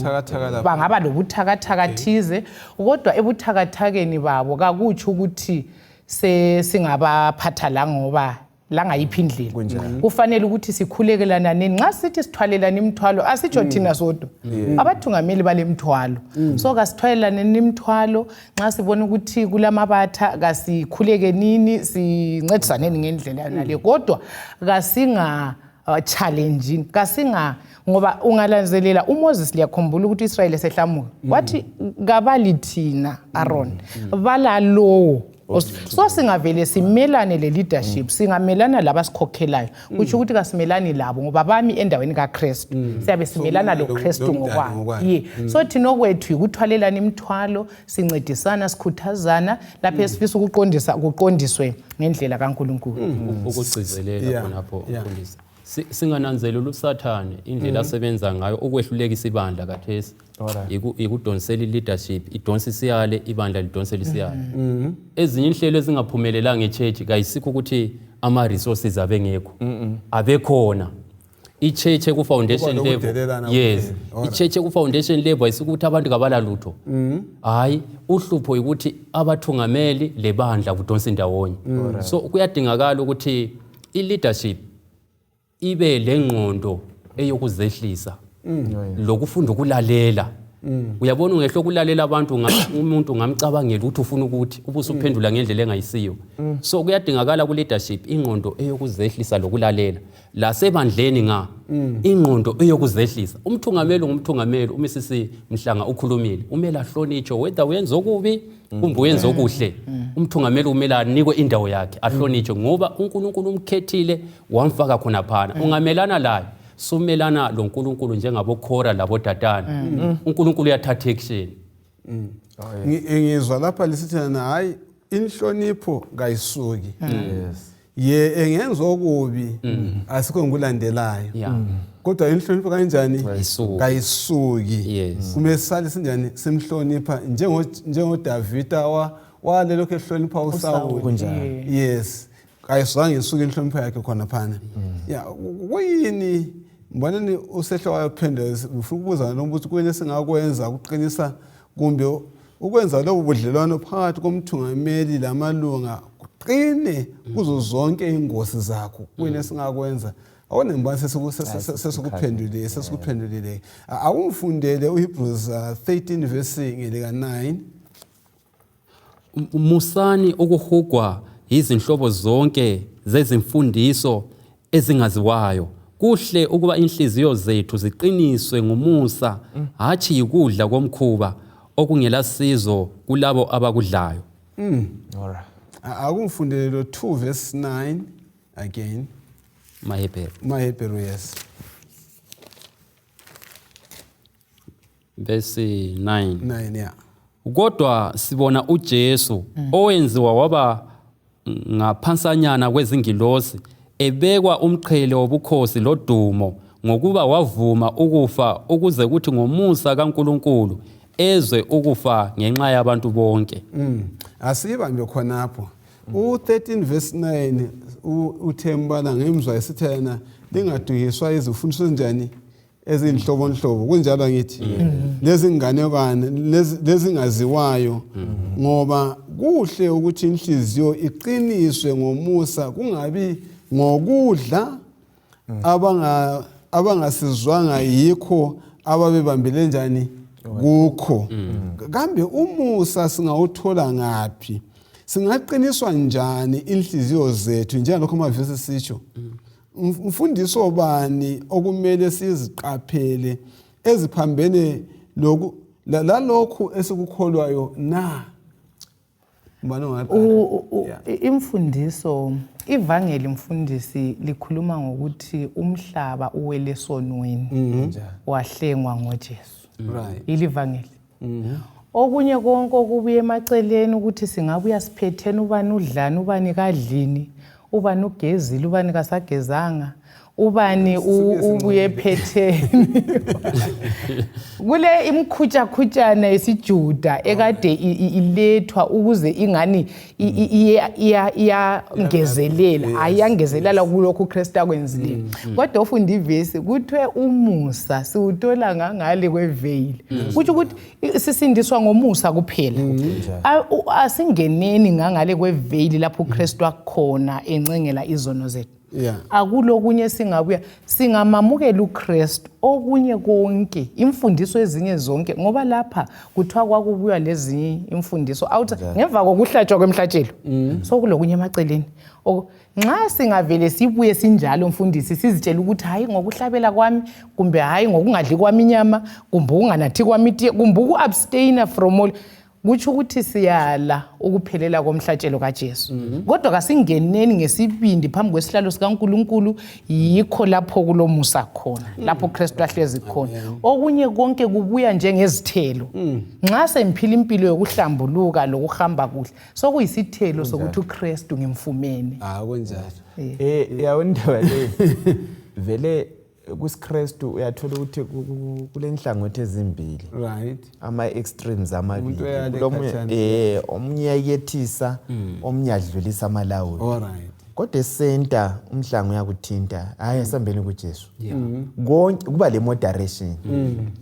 C: bangaba lobuthakathaka thize, kodwa ebuthakathakeni babo kakutsho ukuthi sesingabaphatha la ngoba langayiphi indlela. Kufanele ukuthi sikhulekelananeni. Nxa sithi sithwalelana imithwalo asitsho thina sodwa, abathungameli balemithwalo. So kasithwalelaneni imithwalo. Nxa sibona ukuthi kulamabatha kasikhuleke sincedisaneni ngendlela yonale, kodwa kasinga challenge kasinga, ngoba ungalanzelela uMoses liyakhumbula ukuthi uIsrayeli esehlamuka wathi kabali thina Aaron balalowo. So singavele simelane le leadership, singamelana labasikhokhelayo, kutsho ukuthi kasimelani labo ngoba bami endaweni kaKristu, siyabe simelana lo Kristu ngokwakhe. So thina okwethu yikuthwalelana imithwalo, sincedisana, sikhuthazana lapho esifisa ukuqondisa kuqondiswe ngendlela kaNkulunkulu.
D: Ukugcizelela khonapho mfundisi, singananzelela uSathane indlela asebenza ngayo ukwehlulekisa ibandla kathesi. Ikudonsela i-leadership, idonsa isiyale, ibandla lidonsela isiyale. Ezinye inhlelo ezingaphumelelanga e-church kayisikho ukuthi ama-resources abengekho, abekhona. I-church ku-foundation level, yes, i-church ku-foundation level ayisikuthi abantu kabala lutho. Hayi, uhlupho ukuthi abathungameli lebandla kudonsa indawonye. So kuyadingakala ukuthi i-leadership ibe lengqondo eyokuzehlisa lokufunda ukulalela. Uyabona ungehlo ukulalela abantu, umuntu ungamcabangela ukuthi ufuna ukuthi ubusuphendula ngendlela engayisiyo. So kuyadingakala ku leadership ingqondo eyokuzehlisa lokulalela. Lasebandleni nga ingqondo eyokuzehlisa. Umthungameli ngumthungameli, uMrs Mhlanga ukhulumile, umele ahlonitshwe whether uyenza okubi kumbe uyenza okuhle. Umthungameli umele anikwe indawo yakhe ahlonitshwe ngoba uNkulunkulu umkhethile wamfaka khonaphana. Ungamelana laye sumelana loNkulunkulu njengaboKhora laboDatani. uNkulunkulu uyathatha action.
A: Ngizwa lapha lisithi na hayi inhlonipho kayisuki. Ye engenza okubi asikho ngikulandelayo. Kodwa inhlonipho kanjani? Kayisuki. Kumele sisale sinjani simhlonipha njengoDavida walelokhu ehlonipha uSawuli. Yes. Kayiswanga isuka inhlonipho yakhe khona phana. Ya kuyini mboneni usehlo wayophendula ngifuna ukubuza lo mbuzo kuyini esingakwenza ukuqinisa kumbe ukwenza lobu budlelwano phakathi komthungameli lamalunga kuqine kuzo zonke ingosi zakho, kuyini esingakwenza? Awona ngibona sesikuphendulile, sesikuphendulile. Awungifundele uHebrews 13 verse ngelika 9.
D: Musani ukuhugwa izinhlobo zonke zezimfundiso ezingaziwayo. Kuhle ukuba inhliziyo zethu ziqiniswe ngumusa, hatshi yikudla komkhuba okungelasizo kulabo abakudlayo.
B: Alright.
A: Akungifundele lo 2 verse 9 again.
D: MaHebheru.
A: MaHebheru, yes.
D: Verse 9.
A: 9, yeah.
D: Kodwa sibona uJesu owenziwa waba ngaphansanyana kwezingilosi, ebekwa umqhele wobukhosi lodumo, ngokuba wavuma ukufa ukuze kuthi ngomusa kaNkulunkulu ezwe ukufa ngenxa yabantu bonke.
A: Asibambe khonapho. U13 verse 9 uthembana ngemzwa esithi yena lingaduhiswa izifundiso ezinjani ezinhlobonhlobo, kunjalo ngithi lezinganekwane lezingaziwayo, ngoba kuhle ukuthi inhliziyo iqiniswe ngomusa, kungabi ngokudla abangasizwanga yikho ababebambele njani Kukho kambe umusa singawuthola ngaphi? Singaqiniswa njani inhliziyo zethu njengalokho amavesi sitsho? Mfundiso bani okumele siziqaphele eziphambene loku lalokhu esikukholwayo na? Ubani ongaqala?
C: Imfundiso, ivangeli, mfundisi, likhuluma ngokuthi umhlaba uwele esonweni, wahlengwa ngoJesu. Ilivangeli. Okunye konke okubuya emaceleni, ukuthi singabuya siphetheni, ubani udlani, ubani kadlini, ubani ugezile, ubani kasagezanga, ubani ubuye phetheni, kule imkhutshakhutshana yesijuda ekade ilethwa ukuze ingani iyangezelela, ayiyangezelela kulokhu uKristu akwenzileyo. Kodwa ufunda ivesi, kuthiwe umusa siwuthola ngangale kweveyili. Kutsho ukuthi sisindiswa ngomusa kuphela. Asingeneni ngangale kweveyili lapho uKristu akhona encengela izono zethu. Akulokunye singabuya, singamamukela uKristu, okunye konke, imfundiso ezinye zonke, ngoba lapha kuthiwa kwakubuywa lezinye imfundiso awuthi ngemva kokuhlatshwa kwemhlatshelo, so kulokunye emaceleni. Nxa singavele sibuye sinjalo, mfundisi, sizitshela ukuthi hayi, ngokuhlabela kwami, kumbe hayi, ngokungadli kwami inyama, kumbe ukunganathi kwami itiye, kumbe uku-abstaina from all, kutsho ukuthi siyala ukuphelela komhlatshelo kaJesu. Kodwa kasingeneni ngesibindi phambi kwesihlalo sikaNkulunkulu. Yikho lapho kulomusa khona, lapho uKristu ahlezi khona. Okunye konke kubuya njengezithelo nxa semphila impilo yokuhlambuluka lokuhamba kuhle, sokuyisithelo sokuthi uKristu ngimfumene.
A: Ah, kunjalo.
B: Yawo, indaba le vele kusiKristu uyathola ukuthi kulenhlangothi ezimbili, ama-extremes amabili.
A: Umuntu uyale
B: Kulomunye-
A: khatshana.
B: Omunye uyayethisa, omunye adlulisa amalawulo.
A: All right.
B: Kodwa esenta umhlanga uyakuthinta, hayi, asambeni kuJesu. Konke kuba le moderation.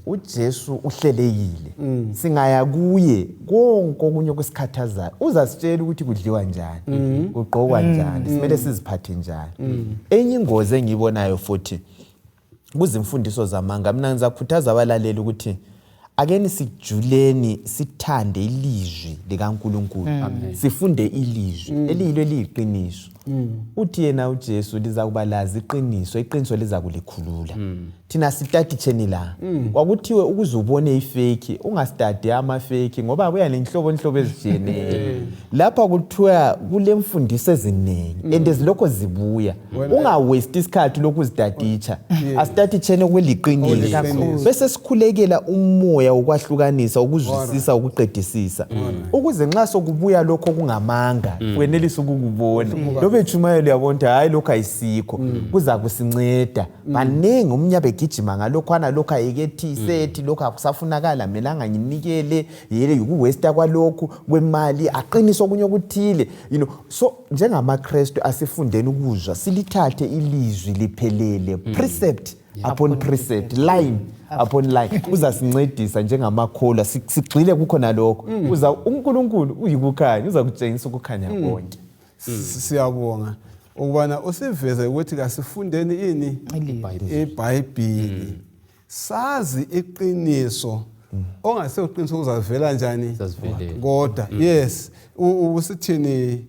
B: UJesu uhlelekile, singaya kuye, konke okunye okusikhathazayo uzasitshela ukuthi kudliwa njani, kugqokwa njani, simele siziphathe njani. Enye ingozi engiyibonayo futhi kuzimfundiso zamanga, mina ngizakhuthaza abalaleli ukuthi akeni sijuleni, sithande ilizwi likaNkulunkulu, sifunde ilizwi eliyilo eliyiqiniso. Uthi yena uJesu, lizakuba lazi iqiniso, iqiniso lizakulikhulula. Thina sitatitsheni la kwakuthiwe ukuze ubone ifake, ungastadi amafake, ngoba abuya nenhlobonhlobo ezitshiyeneyo. Lapha kuthiwa kule mfundiso eziningi and zilokho zibuya, ungawesti isikhathi lokhu uzitatitsha. Asitatitsheni okweliqiniso,
A: Okuliqiniso.
B: bese sikhulekela umoya wokwahlukanisa, ukuzwisisa, ukuqedisisa, ukuze nxa sokubuya lokho okungamanga wenelise ukukubona. Lobe etshumayelo, uyabona ukuthi hhayi, lokhu ayisikho. Kuza kusinceda. Baningi, omunye abegijima ngalokhwana, lokhu ayekethise, ethi lokhu akusafunakala, melanga nginikele yele, yikuwesta kwalokhu kwemali, aqinise okunye okuthile. So njengamaKrestu asifundeni ukuzwa, silithathe ilizwi liphelele, precept upon precept, line upon line. Uzasincedisa njengamakholwa, sigxile kukhona lokho. Uza uNkulunkulu uyikukhanya, uza kutshengisa ukukhanya konke.
A: Siyabonga ukubana usiveze ukuthi kasifundeni ini? IBhayibhili, sazi iqiniso. Ongase uqiniso uzavela njani?
D: Uzazivelela.
A: Kodwa yes, usithini,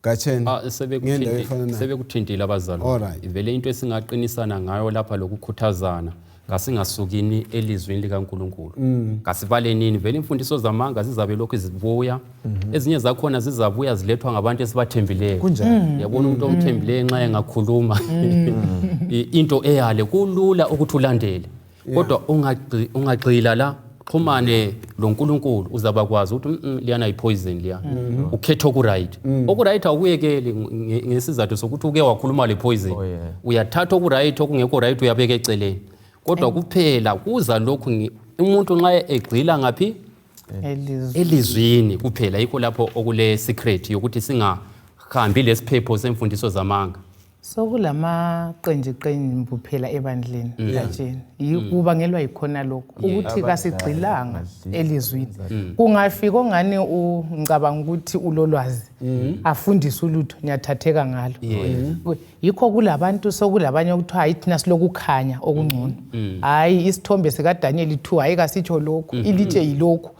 A: Gatsheni,
D: Ah,
A: ngendawo efana nayo?
D: Sebekuthintile abazalwane. Vele into esingaqinisana ngayo lapha lokukhuthazana, kasingasukini elizwini likaNkulunkulu, kasibalenini. Vele imfundiso zamanga zizabe lokhu zibuya, ezinye zakhona zizabuya zilethwa ngabantu esibathembileyo.
B: Kunjani?
D: Yabona, umuntu omthembileyo nxa engakhuluma into eyale, kulula ukuthi ulandele. Kodwa ungagxila la, xhumane loNkulunkulu, uzabakwazi ukuthi liyana yi-poison liya. Ukhethe okuright. Okuright awukuyekeli ngesizathu sokuthi uke wakhuluma le poison. Uyathatha okuright, okungekho right uyabeka eceleni. Kodwa kuphela kuza lokhu umuntu nxa egxila ngaphi?
C: Elizwi.
D: Elizwini kuphela. Yikho lapho okule secret yokuthi singahambi lesiphepho semfundiso zamanga.
C: Sokulamaqenjiqembu phela ebandleni gatsheni, kubangelwa yikhona lokhu ukuthi kasigxilanga elizwini. Kungafika ongani ngicabanga ukuthi ulolwazi afundise ulutho, ngiyathatheka ngalo. Yikho kulabantu sokulabanye okuthiwa hayi thina silokukhanya okungcono, hayi isithombe sikaDaniel 2 hayi kasitsho lokhu, ilitshe yilokhu.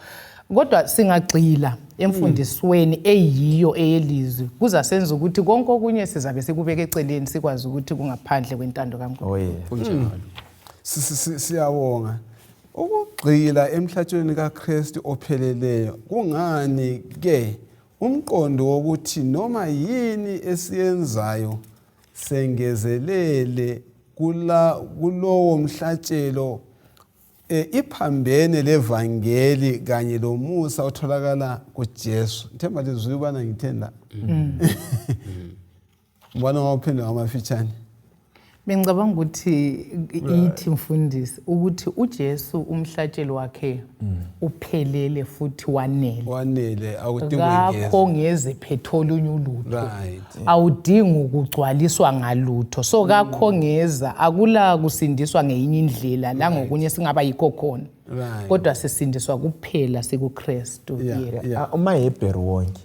C: Kodwa singagxila emfundisweni eyiyo eyelizwi, kuzasenza ukuthi konke okunye sizabe sikubeka eceleni, sikwazi ukuthi kungaphandle kwentando kaNkulunkulu.
B: Oh yeah.
D: Kunjalo.
A: Siyabonga ukugxila emhlatshelweni kaKristu opheleleyo. Kungani ke umqondo wokuthi noma yini esiyenzayo sengezelele kulowo mhlatshelo iphambene levangeli kanye lomusa otholakala kuJesu? Ngithemba lizwi ubana ngitheni la. Ubana ngawuphendula ngamafitshane.
C: Bengicabanga ukuthi ithi mfundisi ukuthi uJesu umhlatshelo wakhe uphelele futhi wanele.
A: Wanele, awudingi ukungeza.
C: Kakho ngeze phethe olunye ulutho.
A: Right.
C: Awudingi ukugcwaliswa ngalutho. So kakho ngeza, akula kusindiswa ngeyinye indlela la ngokunye singaba yikho khona.
A: Right.
C: Kodwa sisindiswa kuphela sikuKristu.
A: Yeah.
C: Yebo.
A: Yeah.
B: AmaHebheru wonke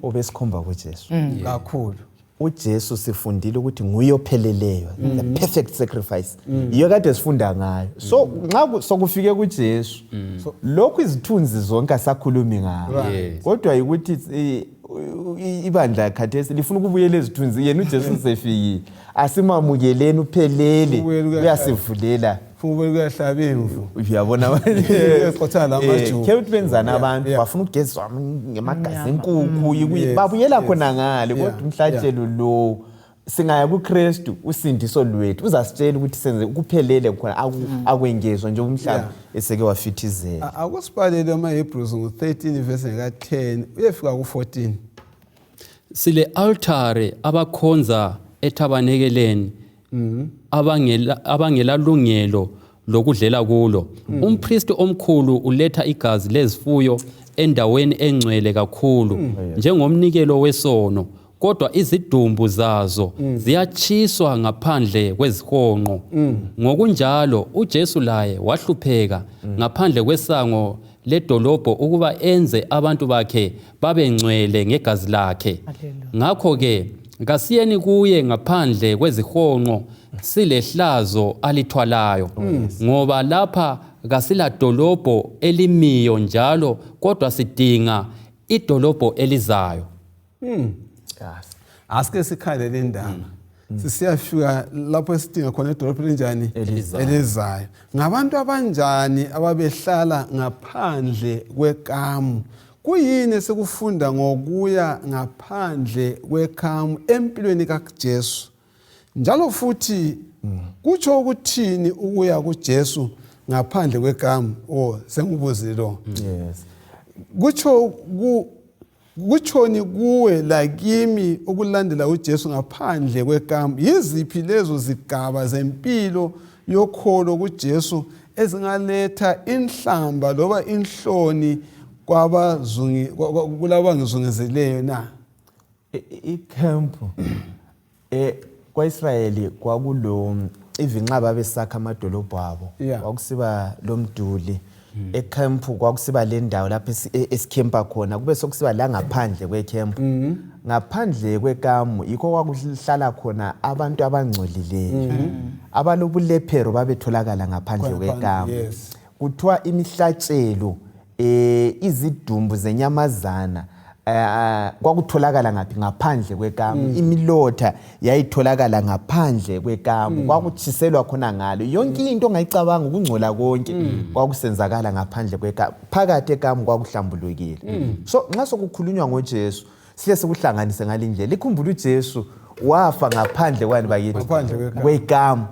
B: obesikhomba kuJesu.
A: Kakhulu.
B: uJesu sifundile ukuthi nguye opheleleyo, the perfect sacrifice. Yiyo kade sifunda ngayo. So nxa sokufike kuJesu, lokhu izithunzi zonke asakhulumi ngayo.
D: Yes.
B: Kodwa ukuthi ibandla khathesi lifuna ukubuyela ezithunzi, yena uJesu sefikile. Asimamukeleni uphelele,
A: Ubuyela
B: uyasivulela.
A: Funa ukuyahlaba imvu.
B: Uyabona
A: Uyexothana lamajuba.
B: Khe ukuthi benzani abantu bafuna ukugezwa ngemagazi enkukhu, babuyela khona ngale. Kodwa umhlatshelo lo, singaya kuKristu, usindiso lwethu uzasitshela ukuthi senze kuphelele khona, akwengezwa nje umhlaba eseke wafithizela.
A: Akusibalele amaHebrews ngo-13 verse ngeka-10 uyefika ku-14.
D: Sile altare abakhonza ethabanekeleni abangelalungelo lokudlela kulo. Umpristi omkhulu uletha igazi lezifuyo endaweni engcwele kakhulu njengomnikelo wesono, kodwa izidumbu zazo ziyatshiswa ngaphandle kwezihonqo. Ngokunjalo uJesu laye wahlupheka ngaphandle kwesango ledolobho ukuba enze abantu bakhe babe ngcwele ngegazi lakhe.
C: Hallelujah.
D: Ngakho-ke kasiyeni kuye ngaphandle kwezihonqo silehlazo alithwalayo, ngoba lapha kasiladolobho elimiyo njalo, kodwa sidinga idolobho elizayo.
B: Yes.
A: Asike sikhale le ndaba sisiyafika lapho esidinga khona idolobho elinjani?
D: Elizayo.
A: Elizayo. Ngabantu abanjani ababehlala ngaphandle kwekamu? Kuyini esikufunda ngokuya ngaphandle kwekamu empilweni kaJesu? Njalo futhi kutsho ukuthini ukuya kuJesu ngaphandle kwekamu? Oh, sengubuzile lo.
B: Yes.
A: Kutshoni kuwe lakimi ukulandela uJesu ngaphandle kwekamu? Yiziphi lezo zigaba zempilo yokholo kuJesu ezingaletha inhlamba loba inhloni kulabo abangizungezeleyo na?
B: Icamp kwaIsrayeli kwakulo, even nxa babesakha amadolobho abo, kwakusiba lomduli ecamp, kwakusiba le ndawo lapho esikhempa khona, kube sokusiba la ngaphandle kwecamp. Ngaphandle kwekamu yikho kwakuhlala khona abantu abangcolileyo, abalobulephero babetholakala ngaphandle
A: Khona phandle,
B: kwekamu. Kuthiwa imihlatshelo, izidumbu zenyamazana kwakutholakala ngaphi? Ngaphandle kwekamu. Imilotha yayitholakala ngaphandle kwekamu, kwakutshiselwa khona ngalo. Yonke into ongayicabanga, ukungcola konke kwakusenzakala ngaphandle kwekamu. Phakathi ekamu kwakuhlambulukile. So nxa sokukhulunywa ngoJesu, sihle sikuhlanganise ngalindlela. Likhumbula uJesu wafa ngaphandle kwani bakithi?
A: Ngaphandle kwekamu.
B: Kwekamu.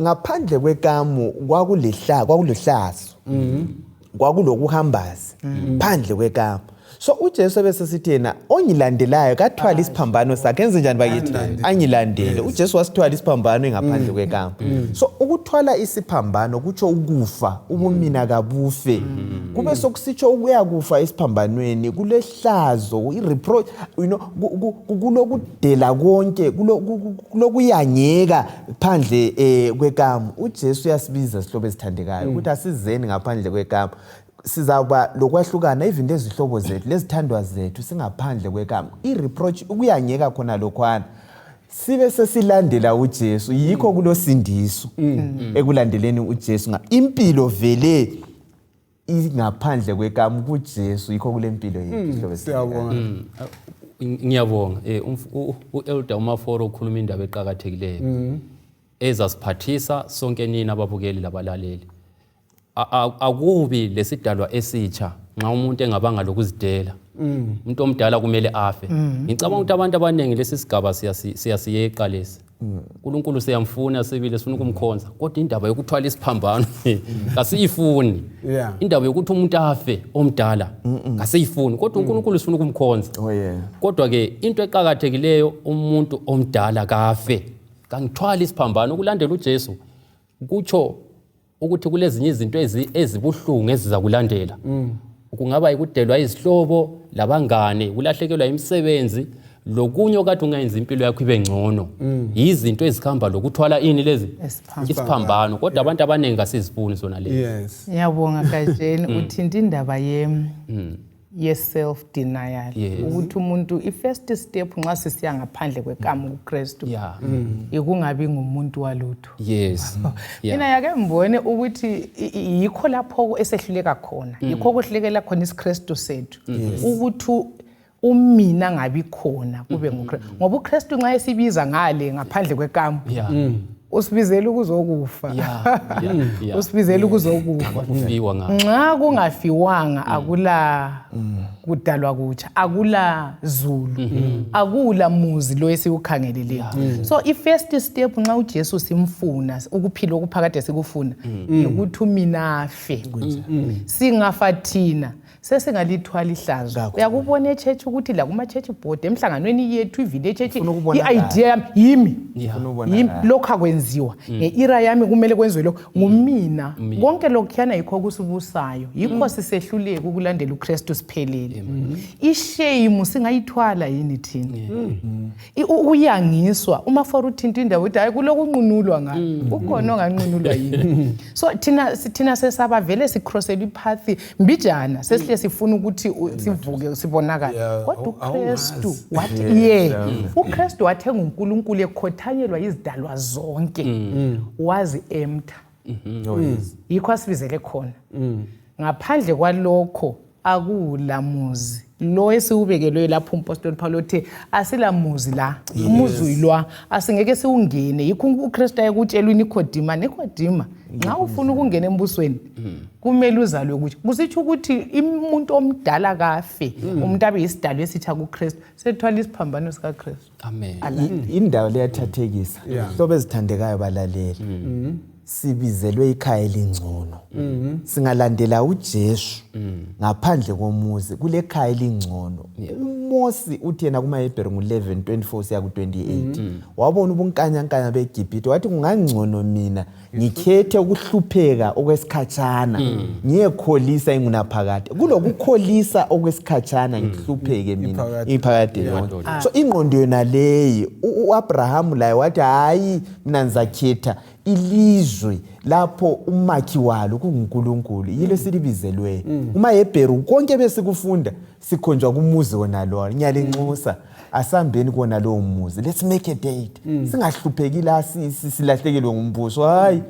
B: Ngaphandle kwekamu kwakulehlazo, kwakulokuhambaza phandle kwekamu. So uJesu ebesesithi yena ongilandelayo kathwale isiphambano sakhe, enze njani bakithi? Angilandele. UJesu wasithwala isiphambano engaphandle kwekamba. So ukuthwala isiphambano kutsho ukufa, ubumina kabufe. Kube sokusitsho ukuyakufa esiphambanweni, kulehlazo, i-reproach, you know, kulokudela konke, kulokuyangeka phandle kwekamu. UJesu uyasibiza, sihlobo ezithandekayo, ukuthi asizeni ngaphandle kwekamu. Sizawuba lokwahlukana even lezihlobo zethu, lezithandwa zethu, singaphandle kwekamu. I-reproach, ukuyangeka khona lokhwana, sibe sesilandela uJesu. Yikho kulosindiso ekulandeleni uJesu. Impilo vele ingaphandle kwekamu kuJesu, yikho kule mpilo yethu, sihlobo esithandekayo.
A: Siyabonga.
D: Ngiyabonga. U-Elder uMaforo ukhuluma indaba eqakathekileyo ezasiphathisa sonke nina ababukeli labalaleli. Akubi lesidalwa esitsha nxa umuntu engabanga lokuzidela. Umuntu omdala kumele afe. Ngicabanga ukuthi abantu abaningi lesi sigaba siyasiyeqa lesi. uNkulunkulu siyamfuna sibili, sifuna ukumkhonza, kodwa indaba yokuthwala isiphambano kasiyifuni. Indaba yokuthi umuntu afe omdala kasiyifuni, kodwa uNkulunkulu sifuna ukumkhonza.
B: Oh yeah.
D: Kodwa ke into eqakathekileyo, umuntu omdala kafe, kangithwali isiphambano. Ukulandela uJesu kutsho ukuthi kulezinye izinto ezibuhlungu eziza kulandela. Kungaba yikudelwa izihlobo labangane, kulahlekelwa imisebenzi, lokunye okade ungayenza impilo yakho ibe ngcono. Yizinto ezihamba lokuthwala ini lezi?
C: Isiphambano.
D: Isiphambano. Kodwa abantu abaningi kasizifuni zona lezi.
C: Ngiyabonga Gajeni, uthinta indaba ye self denial, ukuthi umuntu i-first step nxa sisiya ngaphandle kwekamu kuKristu ikungabi ngumuntu walutho. Mina yake ngibone ukuthi yikho lapho esehluleka khona, yikho kuhlulekela khona isiKristu sethu, ukuthi umina ngabi khona kube nguKristu, ngoba uKristu nxa esibiza ngale ngaphandle kwekamu usibizela ukuzokufa. Usibizela ukuzokufa.
D: Kufiwa nga.
C: Nxa kungafiwanga akula kudalwa kutsha, akula zulu, akula muzi lo esiwukhangeleleyo. So i-first step nxa uJesu simfuna, ukuphila okuphakade sikufuna, ukuthi umina afe. Singafa thina sesingalithwala ihlazo. Uyakubona e-church ukuthi la kuma-church board, emhlanganweni yethu, ivile church,
B: Ufuna ukubonakala.
C: I-idea yami yimi.
B: Ufuna ukubonakala.
C: Yimi, lokhu akwenziwa nge-era yami, kumele kwenziwe lokhu ngumina. Konke lokhuyana yikho okusibusayo, yikho sisehluleka ukulandela uKristu siphelele. I-shame singayithwala yini thina? Ukuyangiswa uma for uthinta indawo uthi hayi kulokunqunulwa ngayo, ukhona onganqunulwa yini? So thina sesaba vele sicrossela i-path mbijana, sesihle sifuna ukuthi sivuke sibonakale. Kodwa uKristu
A: Awungazi.
C: wathi ye uKristu wathe nguNkulunkulu ekhothanyelwa izidalwa zonke, wazi emtha.
B: Oh, yes.
C: Yikho asibizele khona. Ngaphandle kwalokho akulamuzi lo esiwubekelwe lapho. Umpostoli Paul uthe asilamuzi la, umuzi uyilwa asingeke siwungene. Yikho uKristu ayekutshela uNikodima, Nikodima, nxa ufuna ukungena embusweni kumele uzalwe kutsha. Kusitsho ukuthi umuntu omdala kafe, umuntu abe yisidalwa esitsha kuKristu, sethwala isiphambano sikaKristu.
D: Amen.
B: Indawo leyathathekisa. Hlobo ezithandekayo balaleli, sibizelwe ikhaya elingcono. Singalandela uJesu ngaphandle komuzi, kule khaya elingcono. UMosi uthi yena kumaHebheru ngu-11:24 siya ku-28, wabona ubunkanyankanya beGibhithe, wathi kungangcono mina ngikhethe ukuhlupheka okwesikhatshana ngiyekholisa ingunaphakade kulokukholisa okwesikhatshana ngihlupheke mina
A: Iphakade.
B: iphakade yonke. So ingqondo yona leyi, u-Abrahamu laye wathi hayi, mina ngizakhetha ilizwe lapho umakhi walo kunguNkulunkulu. Yilo silibizelweyo kumaHebheru. Konke besikufunda sikhonjwa kumuzi wona lona. Ngiyalinxusa, asambeni kuwona lowo muzi. Let's make a date, singahlupheki la, silahlekelwe ngumbuso. Hayi,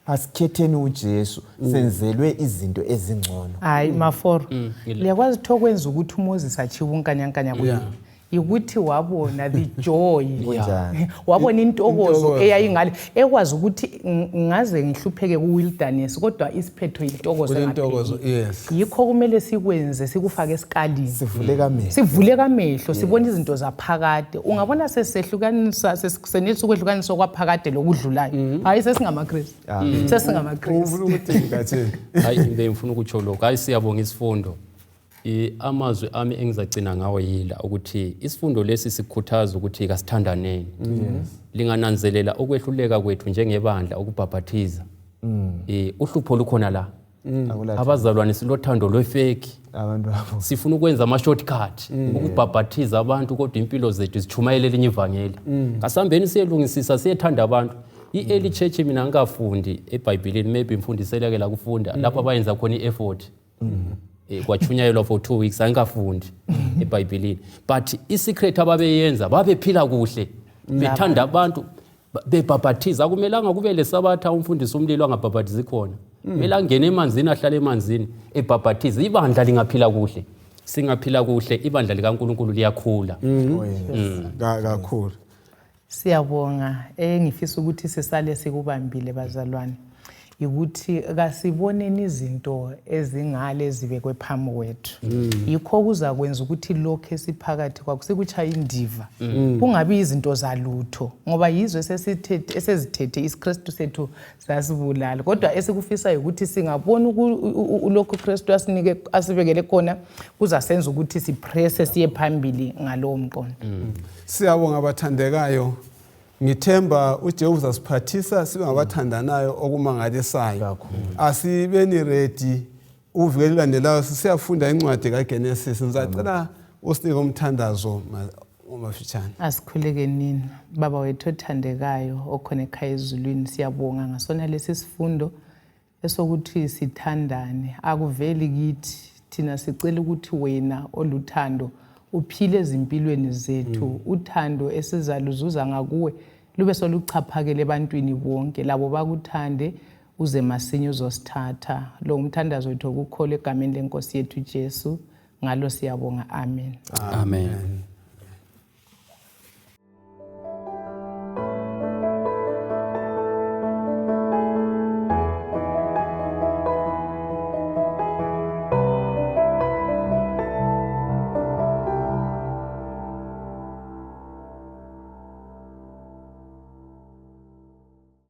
B: asikhetheni uJesu, senzelwe izinto ezingcono.
C: Hayi Maforo, liyakwazi ukuthi okwenza ukuthi uMoses achiwe unkanyankanya kuye yikuthi wabona the joy.
B: Kunjani?
C: Wabona intokozo
A: Intokozo.
C: Eyayingale, ekwazi ukuthi ngaze ngihlupheke ku-wilderness, kodwa isiphetho yintokozo
A: Kulentokozo,
C: engapheliyo. Yikho kumele sikwenze, sikufake esikalini.
B: Sivuleka amehlo.
C: Sivuleka amehlo, sibone izinto zaphakade. Ungabona sesehlukanisa, senelisa ukwehlukanisa okwaphakade lokudlulayo, hayi, sesingamakristu, sesingamakristu.
A: Ufuna ukuthi ngathini?
D: Hayi, bengifuna ukutsho lokhu. Hayi, siyabonga isifundo. Amazwi ami engizagcina ngawo yila ukuthi isifundo lesi sikhuthaza ukuthi kasithandaneni. Lingananzelela ukwehluleka kwethu njengebandla ukubhabhathiza. Uhlupho lukhona la. Abazalwane silothando lwefeki.
B: Abantu abo
D: Sifuna ukwenza ama-shortcut ukubhabhathiza abantu, kodwa impilo zethu zitshumayele elinye ivangeli. Kasihambeni siyelungisisa, siyethanda abantu. I-early church, mina ngikafundi ebhayibhilini, maybe mfundiseleke la kufunda lapho abayenza khona i-effort, kwachunyayelwa for 2 weeks. Angikafundi ebhayibhilini, but i-secret ababeyenza, babephila kuhle, bethanda abantu, bebhabhathiza. Akumelanga kube lesabatha umfundisi umlilo angabhabhathizi khona. Kumele angene emanzini, ahlale emanzini, ebhabhathize. Ibandla lingaphila kuhle, singaphila kuhle, ibandla likaNkulunkulu liyakhula.
B: Oh, yes.
A: Kakhulu.
C: Siyabonga. Engifisa ukuthi sisale sikubambile, bazalwane, ukuthi kasiboneni izinto ezingale ezibekwe phambi kwethu. Yikho kuzakwenza ukuthi lokhu esiphakathi kwakho sikutshaye indiva, kungabi izinto zalutho, ngoba yizo esezithethe isiKristu sethu sasibulala. Kodwa esikufisayo ukuthi singabona lokhu Kristu asinike, asibekele khona, kuzasenza ukuthi sipresse siye phambili ngalowo mqondo.
A: Siyabonga, abathandekayo. Ngithemba uJehova uzasiphathisa sibe ngabathandanayo okumangalisayo. Asibeni ready, uviki elilandelayo sisiyafunda incwadi kaGenesis. Ngizacela usinike umthandazo omafitshane.
C: Asikhuleke nini. Baba wethu othandekayo okhona ekhaya ezulwini, siyabonga ngasona lesi sifundo esokuthi sithandane. Akuveli kithi thina, sicela ukuthi wena oluthando uphile ezimpilweni zethu. Uthando esizaluzuza ngakuwe lube soluchaphakele ebantwini bonke, labo bakuthande. Uze masinya uzosithatha. Lo ngumthandazo wethu wokukholwa egameni lenkosi yethu Jesu. Ngalo siyabonga, amen.
D: Amen.